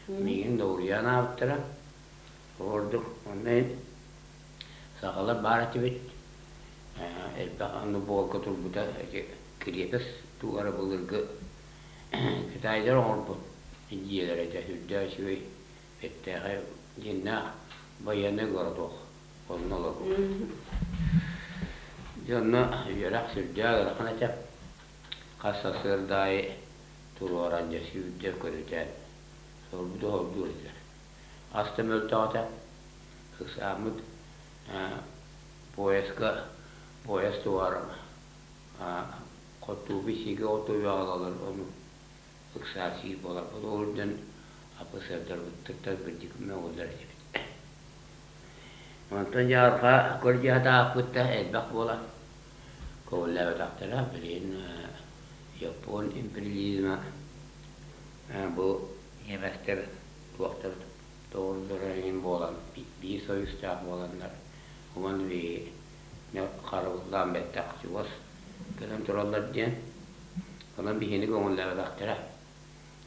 Speaker 3: миигин Доуруйа анаабыттара. Ордук онно сахалар баар этибит. Элбэх аны буолка турбута ити кириэпэс туох эрэ былыргы китайдар оҥорбут дьиэлэрэ этэ сүрдээх үчүгэй эттээхэй дьиҥнээх байыаннай городок онно олорбуппут. Дьэ онно үөрэх сүрдээх ыарахан этэ. Хас сарсыарда аайы туруоран дьэ сүүрдэ көрүтэн сорбуту сордуур этилэр. Ас да мөлтөх этэ. Ыксааммыт поезка поезд туһар хотугу сиигэ отуйу аҕалалар ону ыксаа сиир буоларбыт. Ол үрдүнэн АПСРдарбыттан кырдьык мөҕүллэр этибит. Онтон дьаарха көрдьүһэ да элбэх буолан көҕүлээбэтэхтэрэ. Билигин Япон империализма бу ньиэмэстэр туохтар тоҕоллоро эҥин буолан биир союзтаах буоланнар уонна биһиги харабыллаан бэттэх чугас кэлэн тураллар диэн онон биһигини көҥүллээбэтэхтэрэ.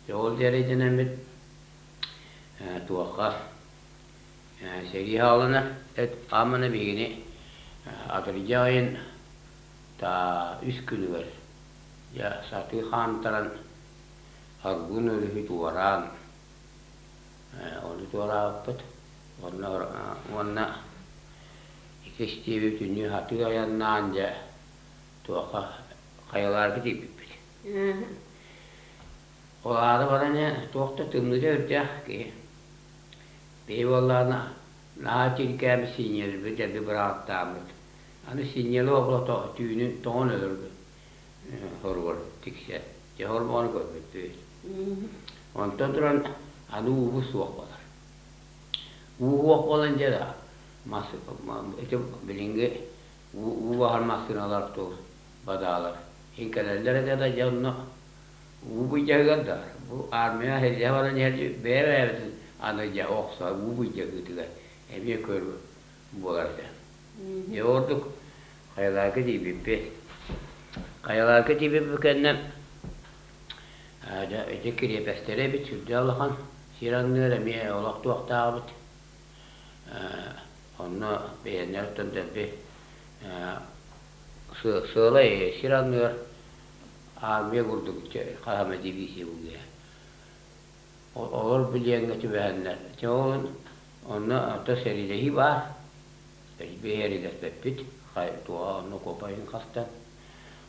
Speaker 3: Дьэ ол диэри туохха сэрии хаалана эт хаамана биһигини атырдьах ыйын үс күнүгэр дьэ сатыы хаамтаран Аргун өрүһү туораан ону туораабыппыт. Онно уонна икки истиэби бүтүннүү сатыы айаннаан дьэ туохха хайалаарга тиийбиппит. Ол аата баран туох да тымныыта үрдээх киһи. Биһи буоллаҕына наһаа чиркээбит синньиэлэрбит дэлби быраҕаттаабыт. Аны синньиэли оҕолото түүнүн тоҥон өлөрбүт хоругар тиксэр. Дьэ холбоҕону көрбүппүт. Онтон туран аны уубут суох буолар. Уу суох буолан дьэ да мас ити билиҥҥи уу баһар массыыналар ту бадаалар иһин кэлэллэр этэ да дьэ онно уу былдьаһыгар да бу армия сэллэһэ баран иһэр бэйэ-бэйэбитин аны дьэ охсо уу былдьаһыытыгар эмиэ көр буолар этэ. Дьэ ордук Хайаларга тиийбиппит. Хайаларга тиийбиппит кэннэ дьэ ити кириэпэстэрэ эбит сүрдээх улахан сир анныгар эмиэ олох туохтаах эбит. Онно бэйэннэриттэн дэлби сыалай сир анныгар армия курдук хаһан эмэ дивизия буолуо. Олор билиэҥҥэ түбэһэннэр. Дьэ ол онно ото сэриилэһии баар. Биһиэрилэспэппит, туоҕа онно куопайын хастан.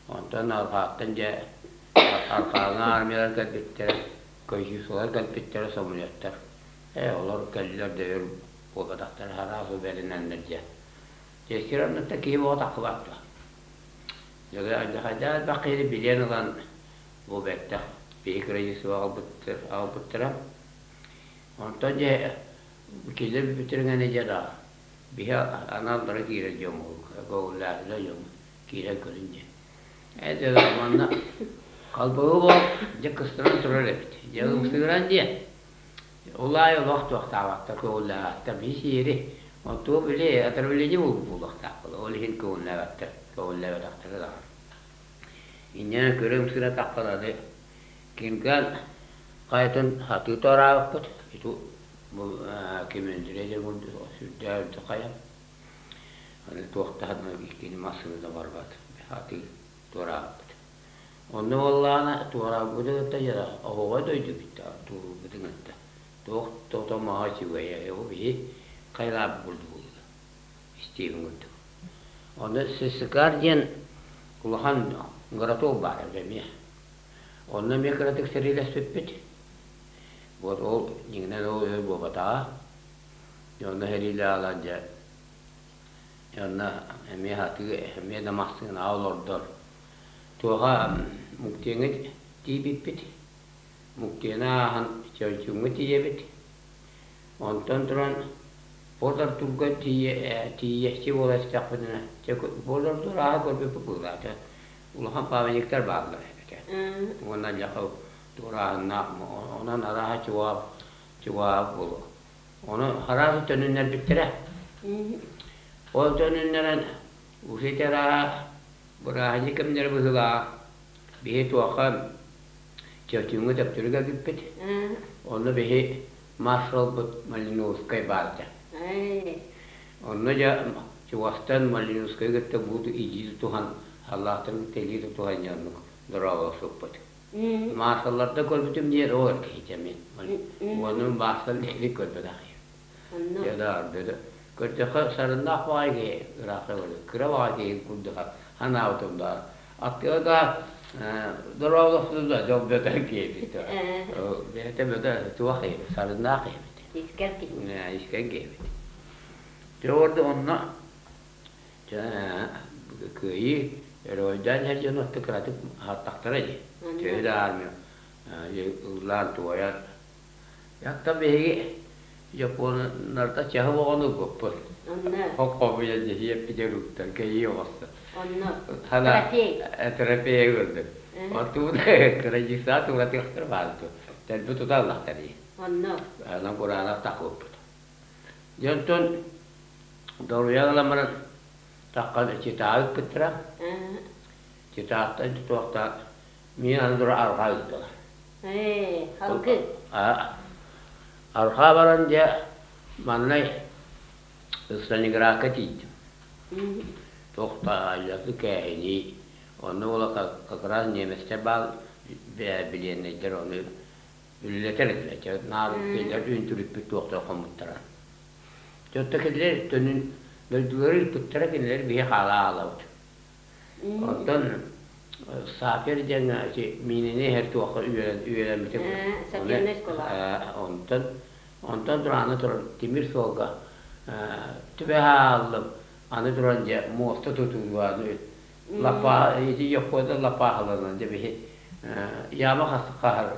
Speaker 3: Онтон арҕааттан дьэ арҕааҥҥы армиялар кэлбиттэрэ, көйсүүсулар кэлбиттэрэ самолеттар. Ээ, олор кэллилэр да өр буолбатахтара, араас бэринэннэр дьэ. Дьэ сир анныттан киһи буола тахсыбат дуо? Дьэ хайдах элбэх киһини билиэн ылан бу бэттэх биһи кырайыысыба аҕалбыттара. Онтон дьэ кинилэр бүтүрүҥэни дьэ да биһи аналлара киирэр дьон көҕүллээтилэр дьон киирэн көрүн диэн. Ээ дьэ манна халбаһы буол дьэ кыстаран турар эбит. Дьэ ымсыыран диэн. Ол аайы олох туохтаабаттар көҕүллээбэттэр. Биһи сиэри оттуо били отравление буолуохтаах ол иһин көҕүллээбэттэр көҕүллээбэтэхтэрэ даҕаны. Инньэ көрө ымсыыра таххалары Кимган хайатын сатыы туораабыппыт. Ити бу Кимендирэ диэн сүрдээх үрдүк хайа. Аны туох да иккини массыына да барбат. Сатыы туораабыппыт. Онно буоллаҕына туораабыппытын кытта дьэ оһоҕой дойду бүтта туоруурбутун кытта. Туох да маһа үчүгэйэ ол биһи хайалаабыт курдук буолла. Истиэбин курдук. Онно ССКР диэн улахан городок баар эбит эмиэ. Онно эмиэ кыратык сэриилэспиппит. Вот ол дьиҥинэн ол өр буолбатаҕа. Онно сэриилээх дьэ онно эмиэ сатыы эмиэ да массыынаҕа олордор. Туоха Муктеҥҥа тиийбиппит. Муктены ааһан Чөмчүүҥҥэ тиийэбит. Онтон туран Порт-Артурга тиийиэхчэ буола истэхпитинэ, Порт-Артур ааһа көрбүппүт быһыылаах. Улахан памятниктар бааллар этэ. Уонна дьахал туорааһыннаах, онон арааһа чугаһ чугаһ буолуо. Ону араас төнүннэрбиттэрэ. Ол төнүннэрэн уже арааһа бырааһынньык кэмнэрэ быһыылаах. Биһи туохха Чөрчүүҥҥэ төптөрү кэлбиппит. Онно биһи маршалбыт Малиновскай баар этэ. Онно дьэ чугастан Малиновскайы кытта буут илии тутуһан, халлаахтары кытта илии тутуһан дьэ оннук дорооболоспуппут. Маршалларда көрбүтүм диэн ол эр киһитэ мин. Уонна маршал диэни көрбөтөх киһи. Дьэ да ардыды. Көрдөххө сарыннаах баҕайы киһи ыраахта көрдө. Кыра баҕайы киһи курдук санаабытым да Аттыга да дорооболохтун да дьол бөтө киэбит. Бэйэтэ бөтө туох эбит, сарыннаах эбит.
Speaker 1: Искэр киһи.
Speaker 3: Искэр киэбит. Дьэ орду онно кыайыы өрөйдөөн иһэр дьон отто кыратык аһаттахтара дии. Төһө да армия ыллаан туойан Оттон биһиги Дьоппуоннарта чаһы оҕону ылбыппыт.
Speaker 1: Онно.
Speaker 3: Хоппобуйа дьиһиэппитигэр уктан кэйии оҕосто.
Speaker 1: Онно. Трофей.
Speaker 3: Трофей көрдүк. Оттуун кырадьыыстаах туратыахтар баалты. Тэлбит тута ыллахтар дии.
Speaker 1: Онно.
Speaker 3: Анан кураанах тахпыппыт. Дьонтон доруйа ылан баран таххан читаа ыппыттара. Читааттан туохтаах мин аны тура арҕаа ыыттылар.
Speaker 1: Ээ, халгы.
Speaker 3: Арҕаа баран дьэ маннай Сталинградка тиийдим. Туох да айылгы кээһинии, онно буола как раз немецтэр баал билиэннэйдэр ону үлэлэтэр этилэр. Чэ наар кинилэр үнтүрүппүт туохтара хоммуттара. Дьэ оттон кинилэр төнүн дойдулары ыыппыттара кинилэр биһи хаала аалабыт. Оттон сапер диэҥҥэ ити миинэни иһэр туохха үөрэммитим.
Speaker 1: Сапернай школа.
Speaker 3: Онтон онтон туран аны туран тимир суолга түбэһэ ааллым. Аны туран дьэ муоста тутууга аны лаппаа ити Йоппуода лаппаахыларынан дьэ биһи яма хаһар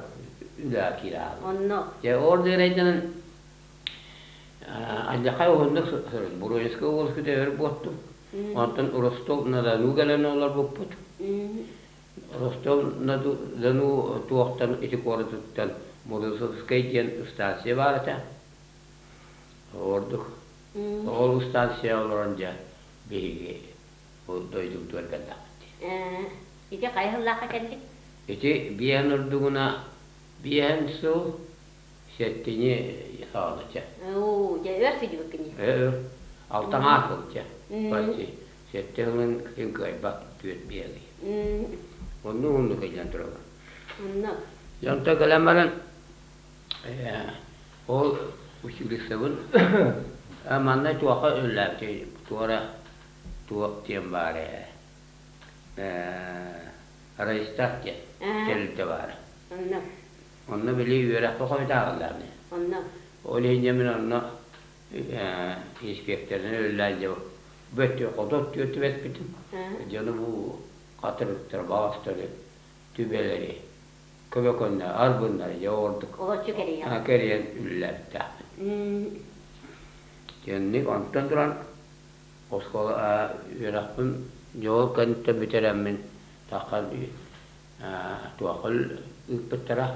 Speaker 3: үлэҕэ киирэ ааллым.
Speaker 1: Онно.
Speaker 3: Дьэ ордерайданан Алдьархай уһуннук сырын Буруйскай уолуска өр буоттум. Онтон Ростов-на-Дону кэлэн олорбуппут. Ростов-на-Дону туохтан ити куоратыттан Мурусовскай диэн станция баар этэ. Ордук. Ол станция олорон дьэ биһиги бу дойдубутугар кэллэхпит дии.
Speaker 1: Ити хайа сыллаахха кэллик?
Speaker 3: Ити биэһэн ордугуна биэһэн сыл Сэттини саҕана чэ.
Speaker 1: Оо, дьэ өр сылдьыбыккын дии.
Speaker 3: Өр. Алтаҥаа сыл чэ. Почти. Сэттэ сылын кытын кыайбат түөрт биэҕи. Оннук оннук кэлэн турабын.
Speaker 1: Онно.
Speaker 3: Дьонто кэлэн баран ол училищебын манна туохха үллээбитий туора туох диэн баар ээ Райстат диэн тэрилтэ баара.
Speaker 1: Онно.
Speaker 3: Онно били үөрэххэ хойутааҕыллаабыт.
Speaker 1: Онно.
Speaker 3: Ол иһин мин онно инспекторынан үлэлээн дьэ бөттү хоту өттүгэр түбэспитим. Дьону бу хатырыктар, баҕастары, түбэлэри, көбөкөннөр, арбыннары дьэ ордук
Speaker 1: Олоччу кэрийэн.
Speaker 3: кэрийэн үлэлээбиттээхпин. Дьэнник онтон туран оскуола үөрэхпин дьол кэнниттэн бүтэрэммин таххан туохха ыыппыттара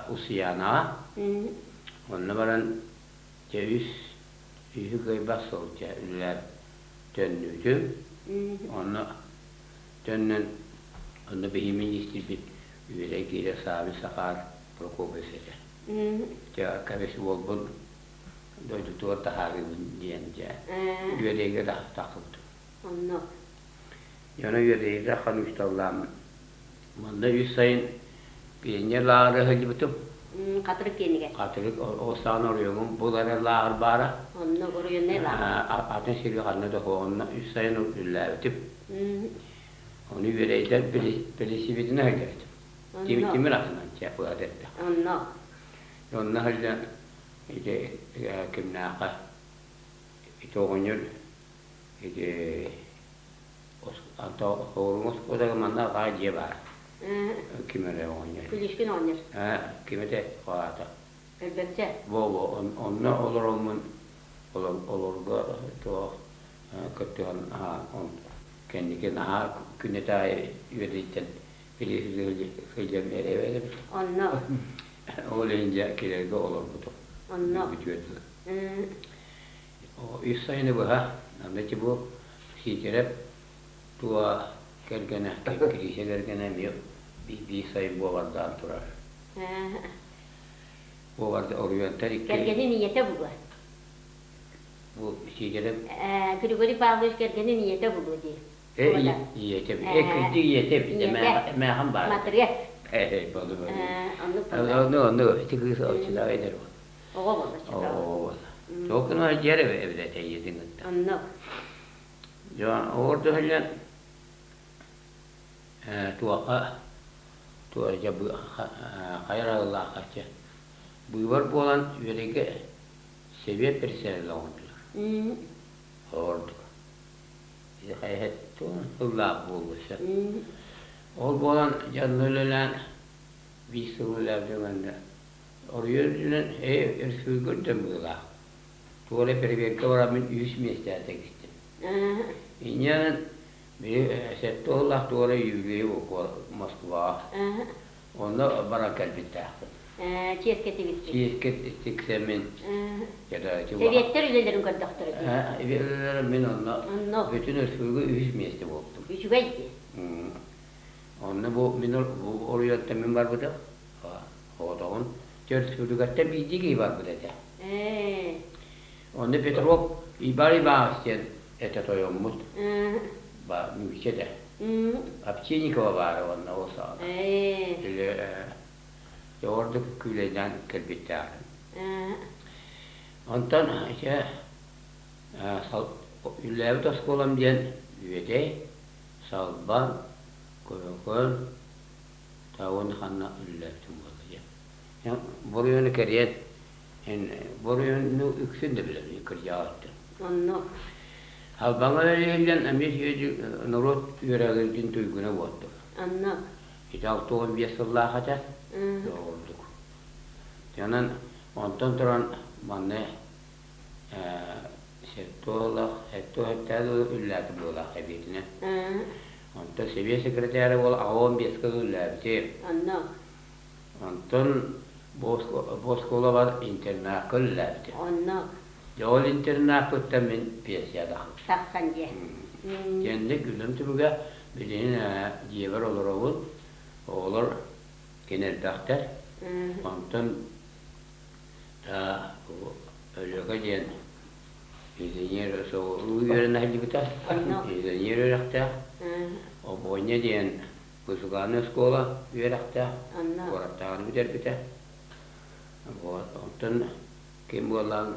Speaker 3: Усуйаанаҕа. Онно баран дьэ үс үһү кыайбат сыл дьэ үлэлээн төннүүтүм. Онно төннөн Онно биһи министрбит үөрэн киирэр Саамин Сахаар Прокопьевич этэ. Дьэ, кэбис уолбун дойдутугар таһаарыыбын диэн дьэ үөдэйгэ тахсыбытым.
Speaker 1: Онно.
Speaker 3: Дьоно үөдэйгэ ханыысталлааммын. Манна үс сайын пионер лааҕырга сылдьыбытым.
Speaker 1: Хатырык киэнигэр.
Speaker 3: Хатырык ол саҕана оройуоҥум бу эрэ лааҕыр баара.
Speaker 1: Онно оройуоннай лааҕыр.
Speaker 3: Атын сиргэ ханна да суох. Онно үс сайын үлэлээбитим. Ону үөрэйдэр билисибитинэ сылдьыбытым. Тимир атынан чапыат этэ.
Speaker 1: Онно.
Speaker 3: Онно сылдьан ити кимнээххэ ити оҕонньор ити Хоруҥ оскуолатыгар манна аҕаа дьиэ баар. Ким эрэ оҕонньор.
Speaker 1: Күлүскүн оҕонньор.
Speaker 3: Ким этэ аата?
Speaker 1: Өлбөкчө.
Speaker 3: Во-во, онно олороммун олорго туох кыттыһан кэнники наһаа күннэтэ аайы үөдэйтэн сылдьан эрэбэт эбит.
Speaker 1: Онно.
Speaker 3: Ол иһин дьэ килэргэ олорбутум.
Speaker 1: Онно.
Speaker 3: Бүтүөр дылы. Үс сайыны быһа, аны ити бу Сиитэрэп туа кэргэнэ, Кириисэ кэргэнэ эмиэ биир сайын буобардаан турар. Буобарда оруйуонтан икки...
Speaker 1: Кэргэнин ийэтэ булуо.
Speaker 3: Бу Сиитэрэп...
Speaker 1: Григорий Павлович кэргэнин ийэтэ булуо дии.
Speaker 3: Э, ийэтэ, э, кырдьык ийэтэ эбит, эмээхин баар.
Speaker 1: Матырыас.
Speaker 3: Э, болу болу. Оннук оннук, ити кыыс оччолоох эдэр буолла.
Speaker 1: Оҕо буолла оччотооҕу.
Speaker 3: Оҕо буолла. Туох гына дьиэр эбит этэ ийэтин кытта.
Speaker 1: Оннук.
Speaker 3: Дьон оҕордо сылдьан туохха туох дьэ хайа араллаахха чэ быыбар буолан үөрэйгэ сэбиэт председателэ оҥордулар. Оҕордук. Ити хайа сыллаах буолуо сөп. Ол буолан дьонно үлэлээн биир сыл үлэлээбитим кэннэ Оройуон үрдүнэн ээ өрсүүргэ үрдэн быһыылаах. Туох эрэ бэрэбиэркэ бараммын үһүс миэстэҕэ тигистим. Инньэ били сэттэ уоллаах туох эрэ юбилейи Москваҕа. Онно баран кэлбиттээхпин.
Speaker 1: Чиэскэ тигистим.
Speaker 3: Чиэскэ тиксэммин.
Speaker 1: Сэбиэттэр үлэлэрин көрдөхтөрө дии.
Speaker 3: Үлэлэрин мин онно бүтүн өрсүүргэ үһүс миэстэ буолтум.
Speaker 1: Үчүгэй дии.
Speaker 3: Онно бу мин оройуонтан мин барбытым. Оҕотоҕун төрүт биирдии киһи барбыт этэ. Онно Петров Иван Иванович диэн этэ тойоммут. Нуучча этэ. Овчинникова баара уонна ол саҕана. Или ордук күүлэйдээн кэлбиттээҕим. Онтон ити үлэлээбит оскуолам диэн Үөдэй, Салбан, Көбөкөн, Уонна ханна үлэлээбитим буолла диэн. Буруйуну кэрийэн, буруйуну үксүн да билэбин кырдьаҕаттан.
Speaker 1: Онно.
Speaker 3: Албаҥа үлэлииллэн эмиэ сүөдү норуот үөрэҕирдин туйгуна буолтум.
Speaker 1: Онно.
Speaker 3: Ити 65 сыллаах этэ. Ордук. Онон онтон туран манна Сэттэ сэттэ үллээтим быһыылаах эбиэтинэн. Онтон сэбиэ секретаря буола 85-ка үллээбитим.
Speaker 1: Онно.
Speaker 3: Онтон бу оскуолабар интернакка үллээбитим.
Speaker 1: Онно.
Speaker 3: Дьэ ол интернакпыттан мин пенсиядахпын.
Speaker 1: Тахсан дьиэ.
Speaker 3: Дьэнник үлэм түмүгэ билигин дьиэбэр олоробун. Оҕолор кини элбэхтэр. Онтон Өлүөкэ диэн инженер соҕуруу үөрэнэ сылдьыбыта. Инженер үөрэхтээх. Обуонньа диэн музыкальнай оскуола үөрэхтээх. Куораттааҕыны бүтэрбитэ. Вот. Онтон ким буоллаан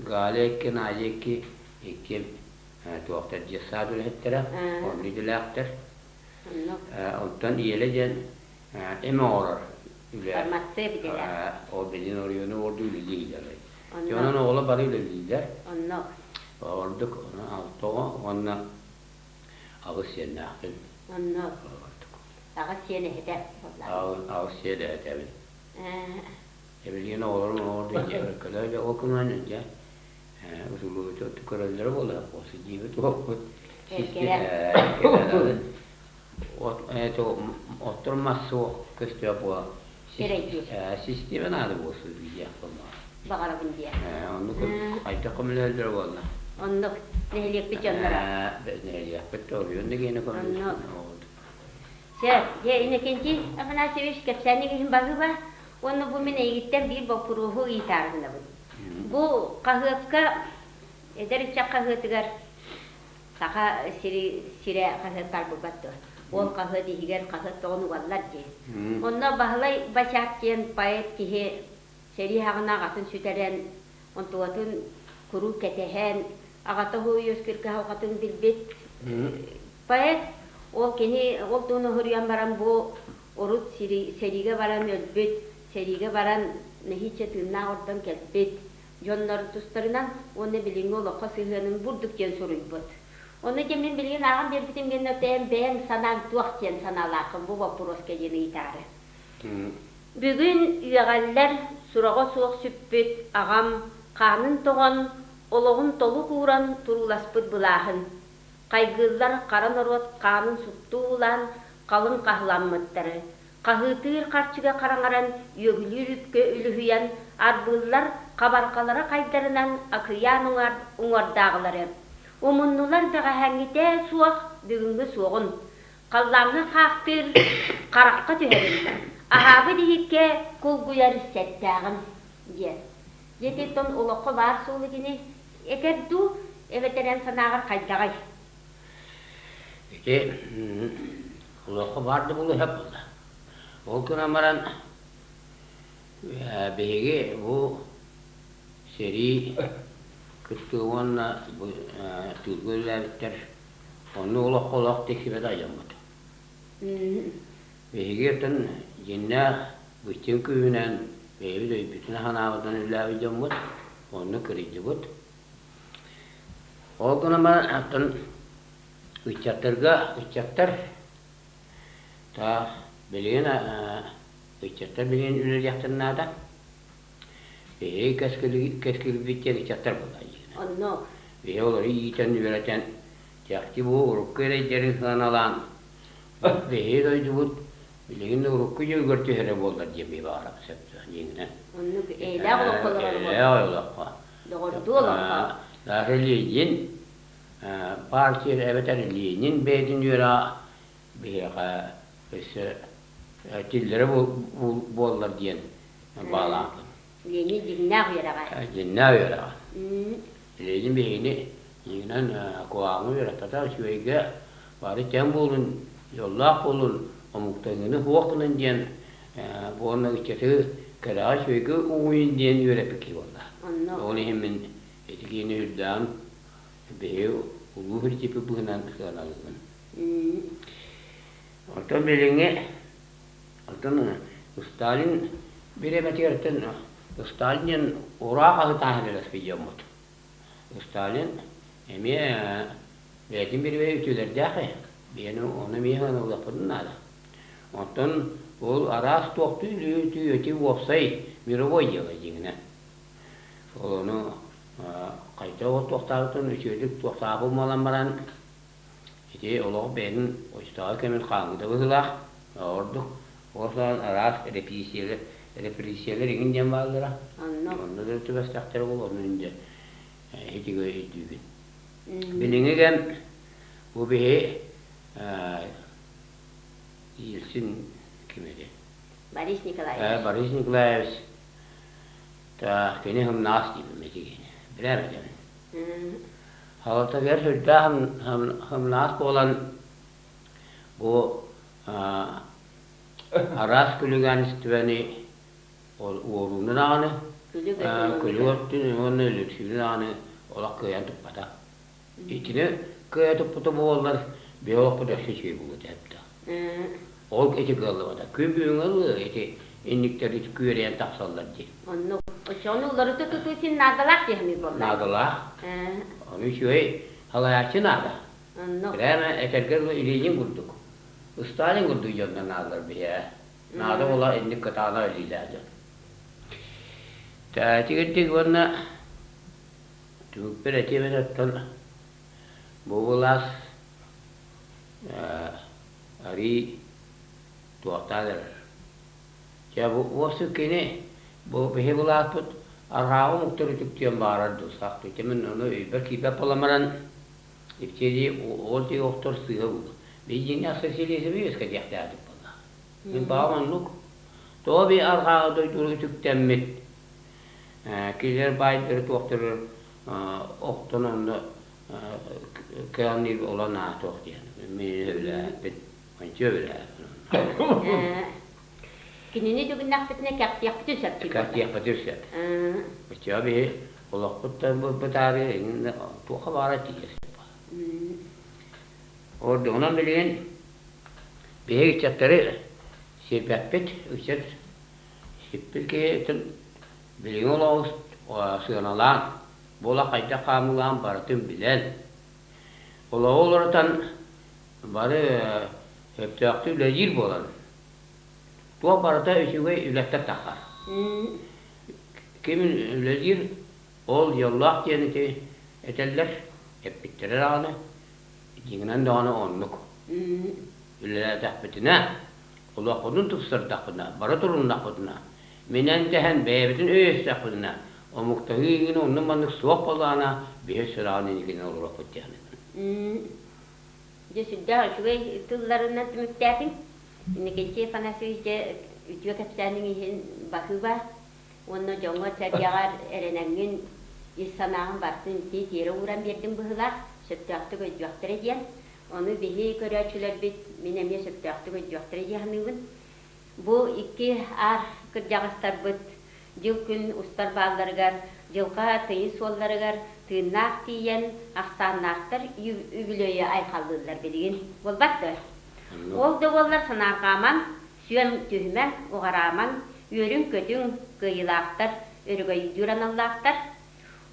Speaker 3: Галя икки, Надя икки, икки туохтар детсад үлэһиттэрэ, онно идэлээхтэр. Онтон Иэлэ диэн эм оҥорор үлэ.
Speaker 1: Фармация идэлээх.
Speaker 3: Ол билин оройуону ордук үлэлииллэр. Онон оҕолор бары үлэлииллэр.
Speaker 1: Онно.
Speaker 3: Ордук алта оҕо уонна аҕыс сиэннээхпин.
Speaker 1: Онно. Аҕыс сиэн эһэтэ.
Speaker 3: Аҕыс сиэн эһэтэбин. Билигин оҕолорум оҕолору дьиэ ол кымаан дьэ усулуобуйа көрөллөрө буолар дьиэбит уоппут Оттор мас суох көстүөх буола систиэмэ наада буолсу диэх буоллаҕа.
Speaker 1: Баҕарабын диэ.
Speaker 3: Оннук хайдах көмөлөһөллөрө буолла.
Speaker 1: Оннук нэһилиэкпит дьонноро.
Speaker 3: Нэһилиэкпит оройуон да гиэнэ көмөлөһөллөр.
Speaker 1: Сөп. Дьэ, Иннокентий Афанасьевич, кэпсээниҥ иһин баһыыба. Уонна бу мин эйигиттэн биир боппуруоһу ыйытаары гынабын. Бу хаһыакка, эдэр ыччат хаһыатыгар Саха сири сирэ хаһыат баар буолбат дуо? Ол хаһыат иһигэр хаһыат тоҕон угаллар дии. Онно Баһылай Бачаак диэн поэт киһи сэрии хаҕына аҕатын сүтэрэн, онтугатын куруук кэтэһэн, аҕата уһу үөскүүр кыһалҕатын билбит поэт. Ол кини ол туһун уһуруйан баран бу урут сэриигэ баран өлбүт, сэриигэ баран нэһииччэ тыыннаах ордон кэлбит дьоннор тустарынан уонна билиҥҥи олоххо сыһыанын бурдук диэн суруйбут. Ону дьэ мин билигин ааҕан биэрбитим гэннэ бэйэм бэйэҥ санааҥ туох диэн санаалааххын бу боппуруоска диэн ыйытаары. Бүгүн үөҕэллэр сураҕа суох сүппүт аҕам хаанын тоҕон, олоҕун толук ууран турууласпыт былааһын. Хайгыыллар хара норуот хаанын суптуу уулаан халыҥ хаһыламмыттары, хаһыытыыр харчыга хараҥаран үөгүлүүр үпкэ үлүһүйэн арбыыллар хабарҕалара хайдарынан акыйаан уҥуордааҕылары умуннулар бэҕэһээҥҥитэ суох бүгүҥҥү суоҕун халлааҥҥа хаахтыыр харахха түһэрин аһаабыт иһиккэ кулгуйар сэттээҕин диэн дьиэтиттэн олоххо баар суол итини этэр дуу эбэтэр эн санааҕар хайдаҕай
Speaker 3: Ити олоххо баар да буолуо сөп буолла. Ол гынан баран биһиги бу сэрии кыттыы уонна бу тыылга үлэлээбиттэр оннук олоххо олох тиксибэт айаммыт. Биһиги оттон дьиҥнээх быччыҥ күүһүнэн бэйэбит өйбүтүн-санаабытынан үлэлээбит дьоммут, онно кырыйдыбыт. Ол гынан баран оттон ыччаттарга ыччаттар таах билигин ыччаттар билигин үлэлиэхтэрин наада. Биһиги кэскилбит диэн ыччаттар буолла дьиҥинэн.
Speaker 1: Онно
Speaker 3: Биһиги олору иитэн үөрэтэн чахчы бу урукку эрэйдэрин сыаналаан биһиги дойдубут билигин да урукку дьылыгар түһэрэ буоллар диэн биһи баҕарабыт сөп дьиҥинэн.
Speaker 1: Оннук эйэлээх олоххо олорор
Speaker 3: Эйэлээх олоххо.
Speaker 1: Доҕордуу олоххо.
Speaker 3: Даже Ленин партия эбэтэр Ленин бэйэтин үөрэҕэ биһиэхэ өссө тиллэрэ буоллар диэн баалаахпын.
Speaker 1: Ленин дьиҥнээх үөрэҕэ.
Speaker 3: Дьиҥнээх үөрэҕэ. Ленин биһигини дьиҥинэн куһаҕаҥҥа үөрэппэтэх үчүгэйгэ бары тэҥ буолун, дьоллоох буолун, омуктаныыны суох гынан диэн уонна ыччаты кэрэҕэ үчүгэйгэ угуйун диэн үөрэппит киһи буолла. Ол иһин мин ити киһини үрдээн биһи улуу хирдьиппит быһынан сыаналыыбын. Оттон билиҥҥи оттон Сталин бириэмэтигэр Сталин диэн ураах аһытааһын элэспит дьоммут. Сталин эмиэ бэйэтин бириэмэ үтүөлэрдээх ээ. Биһини ону эмиэ сыаналыахпытын наада. Оттон ол араас туохтуу үтү уопсай мировой дело дьиҥинэн. Ол ону хайдах ол туохтаабытын үчүгэйдик туохтаабын буолан баран ити олох бэйэтин оччотооҕу кэмин хаалбыта быһыылаах. Ордук ол саҕана араас репрессиялар репрессиялар иҥин диэн бааллара. Онно да түбэстэхтэрэ буолуо онно дьэ итигэ өйдүүбүн. Билиҥҥи кэм бу биһи Ельцин ким этэй?
Speaker 1: Борис Николаевич.
Speaker 3: Борис Николаевич кини хымнаас диибин ити киһини. Билэр этим. Халатыгар сүрдээх хымнаас буолан бу араас күлүгээнистибэни уорууну даҕаны, күлүк өттүн уонна өлөрсүүнү даҕаны олох кыайан туппата. Итини кыайа туппута буоллар, биһи олохпут өссө үчүгэй буолуо этэ. Ол ити кыаллыбата. Күн бүгүҥҥэ дылы ити инниктэр ити күөрэйэн тахсаллар дии.
Speaker 1: Оннук. Оччоҕуна уларыта тутуу син наадалаах дии саныыр буолла.
Speaker 3: Наадалаах. Ону үчүгэй салайааччы наада.
Speaker 1: Оннук.
Speaker 3: Прямо этэргэ дылы Ленин курдук, Сталин курдук дьоннор наадалар биһиэхэ. Наада буола инник кытаанах илиилээх дьон. Тээтигирдик уонна Түмүкпэр этиэм этэ оттон бу былаас арыый туохтаан эрэр. Дьэ бу уопсай кини бу биһи былааспыт арҕааҕы омуктар үтүктүөн баҕарар дуу сахтыы мин ону өйбөр киирбэт буолан баран ипчиэдии ол тиги охтор сыыһа буолуо. Биһигини социализмы үөскэтиэхтээхтик буолла. Мин баҕам оннук. Тоҕо би арҕааҕы дойдуну үтүктэммит кинилэр баайдары туохтары охтон онно кыанныыр олон аатох диэн. Мин өбүлээппин. Ончу өбүлээппин.
Speaker 1: Кинини дүгүннэхпитинэ кэхтиэхпитин сөп дии
Speaker 3: Кэхтиэхпитин сөп. Оччоҕо биһи олохпут да бытаарыы туохха баара тиийэр сөп. Ордугунан билигин биһиги ыччаттары сирбэппит, ыччат сиппит киһи билигин олоҕу сыаналаан, буола хайдах хаамыылаан барытын билэн, олоҕу уларытан бары сөптөөхтүк үлэлиир буолан, туох барыта үчүгэй үлэттэн таххар. Ким үлэлиир, ол дьоллоох диэн ити этэллэр, эппиттэрэ даҕаны, Дьиҥинэн даҕаны оннук. Үлэлээтэхпитинэ, олохпутун тупсардахпытына, бары туруннахпытына, минэн-тэһэн бэйэбитин өйөстөхпүтүнэ, омуктаһыы иҥин оннук-маннык суох буоллаҕына, биһи сүрэҕин инникинэн олоруохпут диэн.
Speaker 1: Дьэ, сүрдээх үчүгэй тылларынан түмүктээтиҥ. Иннокентий Афанасьевич, дьэ, үтүө кэпсээниҥ иһин баһыыба. Уонна дьоҥҥор-сэргэҕэр эрэнэҥҥин ис санааҕын барытын ити тиэрэ ууран биэрдиҥ быһыылаах, сөптөөхтүк өйдүөхтэрэ диэн. Ону биһи көрөөччүлэрбит мин эмиэ сөптөөхтүк өйдүөхтэрэ дии саныыбын. Бу икки аар кырдьаҕастарбыт дьыл-күн устар баалларыгар, дьылҕа тыйыс суолларыгар тыыннаах тиийэн ахсааннаахтар үбүлүөйү айхаллыыллар билигин. Буолбат дуо? Ол да буоллар санаарҕаамаҥ, Сүөм түһүмэҥ, уҕараамаҥ, үөрүҥ-көтүҥ, кыайыылаахтар, өрөгөйдүүр аналлаахтар.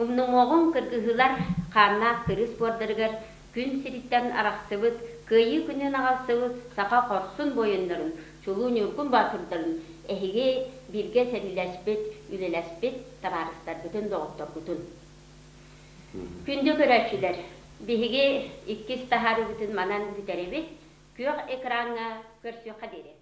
Speaker 1: Умнумуоҕуҥ кыргыһыылар хааннаах кырыыс буордарыгар күн сириттэн арахсыбыт, кыайыы күнүн аҕалсыбыт саха хорсун буойуннарын, чулуу ньургун боотурдарын эһиги бииргэ сэриилэспит, үлэлэспит табаарыстаргытын, доҕотторгутун. Күндү көрөөччүлэр, биһиги иккис таһаарыыбытын манан бүтэрэбит. Күөх экраҥҥа көрсүөххэ диэри.